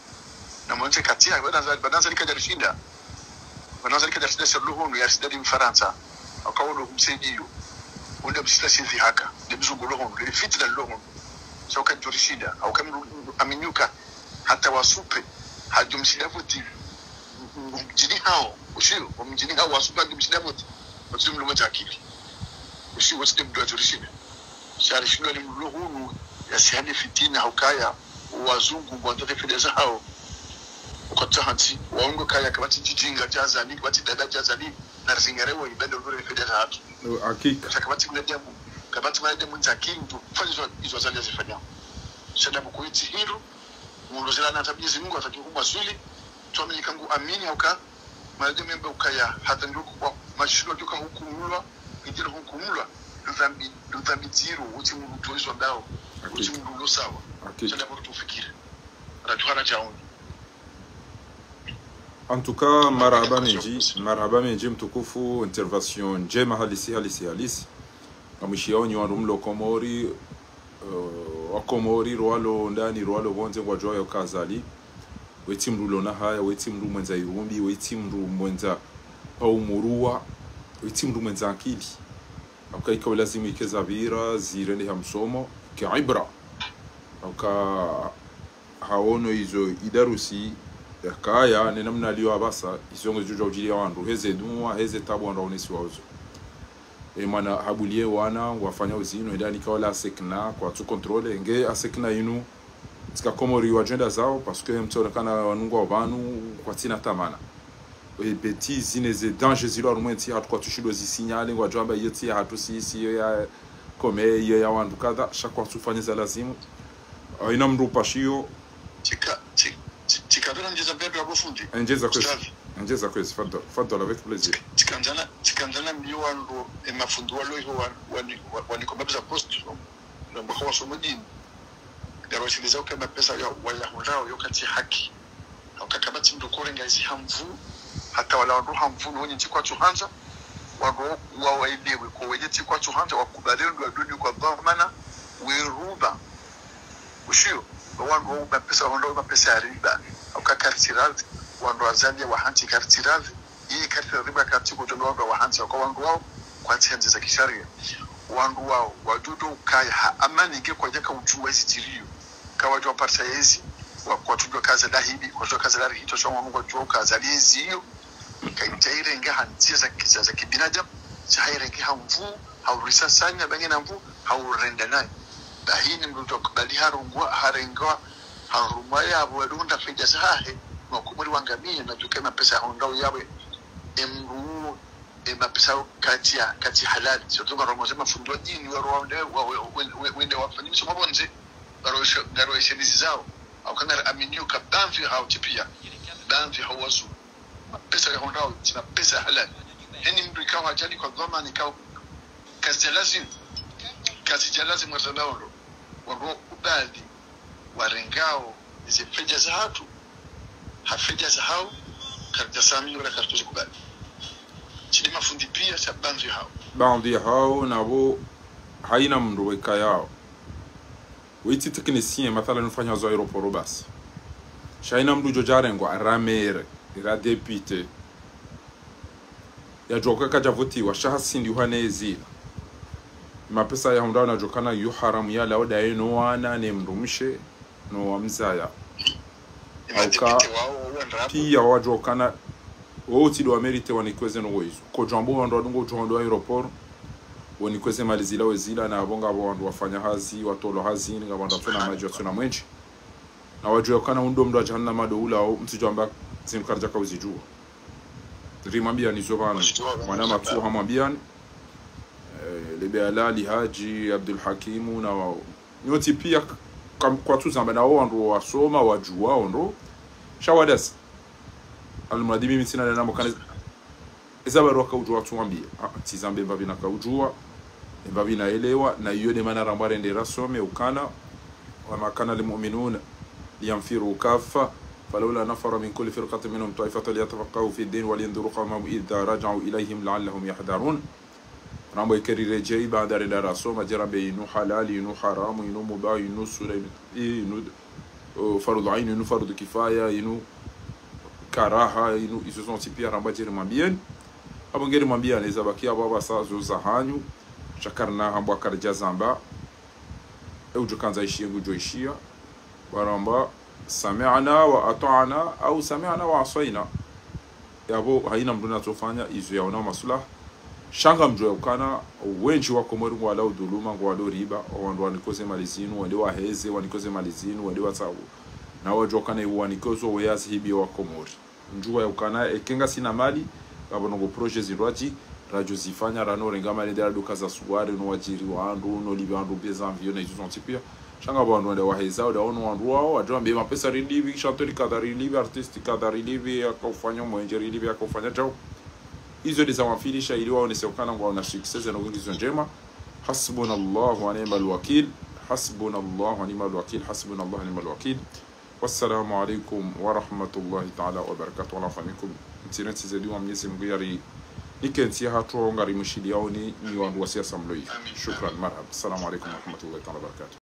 Na monesi kati ya, bana Azali, bana Azali kadjarishinda. Bana Azali kadjarishinda sha luhunu ya shinda di Mfarantsa. Akawolo humsaidiyo. Unda msita sivi haka. Nde mzungu lo hondo. Nde fitina lo hondo. Sha uka djurishinda. Hauka mdru aminyuka. Hata wasupe. Hadjo mshinda voti. Mdjini hao. Ushiyo. Mdjini hao wasupe hadjo mshinda voti. Wotsi mdru mwenye akili. Ushiyo, wotsi nde mdru wa djurishinda. Sha rishindwa ni mdru lo hunu. Yasihane fitina haukaya. Wazungu ngwandzo ze fedha za hao. Uka tsaha ntsi. Waongo kaya kapvatsi djidjinga dja Azali. Kapvatsi dada dja Azali. Na rizingare wo ibende undure fedha za hatru. Hakika. Sha kapvatsi mwanadamu, kapvatsi mwanadamu ndza kintu, fanya izo, izo Azali yazifanya. Sha ndapvo kuitsi hindru, mundru zila na tabiya zi Mungu hataki kumwaswili, tsu amini kangu amini hauka, mwanadamu yambe ukaya, hata nduku kwa, mashindo nduka hukumulwa, idjiro hukumulwa, luthambi, luthambi dziro, utsi mundru tuwizwa ndao, utsi mundru lo sawa. Hakika. Sha ndapvo tufikiri. Ratuhara chauni. En tout cas, marahaba mendji, marahaba mendji mtukufu, intervention ndjema halisi, halisi, halisi. Ngamwishiyawo nyi wandru mlo Komori, eh, wa Komori, rwalo ndani, rwalo pvondze, ngwadjuwayo uka Azali. Wetsi mndru lona haya, wetsi mndru mwendza irumbi, wetsi mndru mwendza paumuruwa, wetsi mndru mwendza akili. Hauka ikao lazimu ike zapvira, zirendeha msomo, ke ibra. Hauka hawono izo idarusi yakaya, ne namna liyo apvasa, izo ngezidjo udjiliya wandru, heze duwa, heze tabu wandru waonesiwa uzo. E mwana habuliye wana, ngwafanya uzinu, enda nika wala asekna, kwatsu contrôle, nge asekna inu, tsika Komori wadjenda zawo, parce que mtsono kana wanu ngwao pvanu, kwatsina tamana. E bêtise, ne ze danger zilo harumwa entsi hatru kwatsu shindo zi signaler, ngwadjo amba iyo tsi ya hatru sisi, iyo ya Kome, iyo ya wandru kadha, sha kwatsu fanya za lazimu. Haina mndru upashiyo. Tsika, tsi-, tsi-, tsika pvira ndjeza mbembe wa fundi. Ndjeza kwezi. Ustadh. Ndjeza kwezi, fadhwal, fadhwal, avec plaisir. Tsika, tsikandzana, tsikandzana mbiyo wandru, e mafundi walo iho wa-, wani-, wa-, wanikomba pesa post, no. No, mbaka wasomo dini. Ngarwashiliza uka mapesa ya, wayahundrao, yo katsi haki. Hauka kapvatsi mndru korenga ezi ha nvu, hata wala wandru ha nvu, no wenye ntsi kwatsu handza, wandru wa waelewe, kwa wenye ntsi kwatsu handza, wakubali ndo aduni kwa dhwamana, weruba. Ushiyo, no wandru wa mapesa, wandru wa mapesa ya riba. Hauka kartsi radhi, wandru wa Zambia wa hantsi kartsi radhi, iyi kartsi riba kartsi kutolo wandru wa hantsi, hauka wandru wao, kwatsi handzi za kisharia. Wandru wao, wadjudo ukaya ha amani nge kwadjaka udjuwa ezi ziliyo. Kawadjuwa parisa yezi, wa-, kwatsudjuwa kaza dahibi, kwatsudjuwa kaza dari hito, sha wanu kwadjuwa kaza lezi iyo. Kaidja irenge ha ndzia za ki-, za, za kibinadamu, sha hairenge ha nvu, haurisa sanya, bange na nvu, haurenda naye. Bahini mndru djo kubali harungwa, harengwa, harumwa yapvo, wadunda fedha zahahe, no Komori wangamiye, na djuke mapesa yahundrao yawe, emndru, e mapesa katsi ya, katsi halali. Surtout ngarongoze mafundi wa dini, waro wende, wa-, we-, we-, we-, wende wafanye misomo pvondze, ngaro eshe-, ngaro eshelizi zawo. Hauka ngari amini uka bamvi hao tsi piya. Bamvi hao wasu. Mapesa yahundrao, tsi mapesa halali. Heni mndru ikao hadjali kwa dhwamana ikao. Kazidja lazimu. Kazidja lazimu wa zalaolo. Waro kubali. Warengao, ezi fedha za hatru, ha fedha za hao, karidja sami wala karitsu zikubali. Tsi ndi mafundi piya sha bamvi hao. Bamvi hao, napvo, haina mndru weka yao. Wetsi technicien, mathalan ufanya zo aéroport basi. Sha haina mndru djo djarengwa, ra maire, ra député. Yadjoka kadja votiwa, sha hasindi uhane ezila. Mapesa yahundrao nadjokana yo haramu yalawo daye no wana ne mndru mshe no wamzaya. Hauka piya wadjokana, wo utsi ndo wa mérité wanikweze no woizo. Kodjwambo wandru wadungo udjo wandru wa aéroport, wanikweze mali zila wezila, na apvo ngapvo wandru wafanya hazi, watolwa hazi, ngapvo wandru watsuna madji, watsuna mwenje. Na wadjokana undo mndru wa jahannama ndo ulawo, mtsidjwamba zindru karidjaka uzidjuwa. Rimwambiyani zo pvanu. Mwana Matsuha hamwambiyani. Eh, Lebe Alali, Hadji, Abdul Hakimu, na wao. Nyontsi piya kam-, kwatsu zamba na wo wandru wasoma, wadjuwa, wandru. Sha wadasi. Almuradi mimi tsina nena mukana. Eza barua kaudjuwa tsuwambiya. Ah, tsi zambe mbapvi na kaudjuwa. Mbapvi na elewa. Na iyo nde mana rambwa rende rasome ukana. وما كان المؤمنون لينفروا كافة فلولا نفر من كل فرقة منهم طائفة ليتفقهوا في الدين ولينذروا قومهم إذا رجعوا إليهم لعلهم يحذرون. Rambwa ikeri redjeyi baanda renda rasoma, dje rambe inu halali, inu haramu, inu mubahu, inu sura, inu, inu, uh, farudhu aini, inu farudhu kifaya, inu karaha, inu, izo zontsi piya rambwa dje rimwambiyeni. Apvo nge rimwambiyani, eza bakiya apvo apvasa zo zahanyu. Sha karina hambwa karidja zamba, e udjo kandza ishiye ngudjo ishiya. Baramba, سمعنا وأطعنا au سمعنا وعصينا. Yapvo hayina mndru natsofanya izo yaona maslaha. Sha ngamdjuwa ukana wendji wa Komori ngwalao dhuluma, ngwalao riba, o wandru waniko ze mali zinu, wende waheze, waniko ze mali zinu, wende watsawu. Na wadjuwa ukana iwo waniko zo weyazi hibiye wa Komori. Mdjuwa ya ukana eka ngasina mali, ngapvo ndrongo projet zindrwadji, radjo zifanya, rano renga mali ndela duka za suwari, no wadjiri wandru, no livya wandru mbe za mvio na izo zontsi piya. Sha ngapvo wandru wende waheza, wende waono wandru wawo, wadjo wambe mapesa rilipvi, chanteur kadha rilipvi, artiste kadha rilipvi, yakaufanya mwenje rilipvi, yakaufanya djau. Izo ndeza wamfilisha ili waonese ukana ngwaona succès, zeno ngizo ndjema. حسبنا الله ونعم الوكيل. حسبنا الله ونعم الوكيل. حسبنا الله ونعم الوكيل. والسلام عليكم ورحمة الله تعالى وبركاته. Ala famikum. Ntsina ntsi zedi wa Mnyezi Mngu yari. Nike ntsi ya hatru ngari mshiliyaoni ni wandru wa siasa mloi. Shukran, marhaba. السلام عليكم ورحمة الله تعالى وبركاته.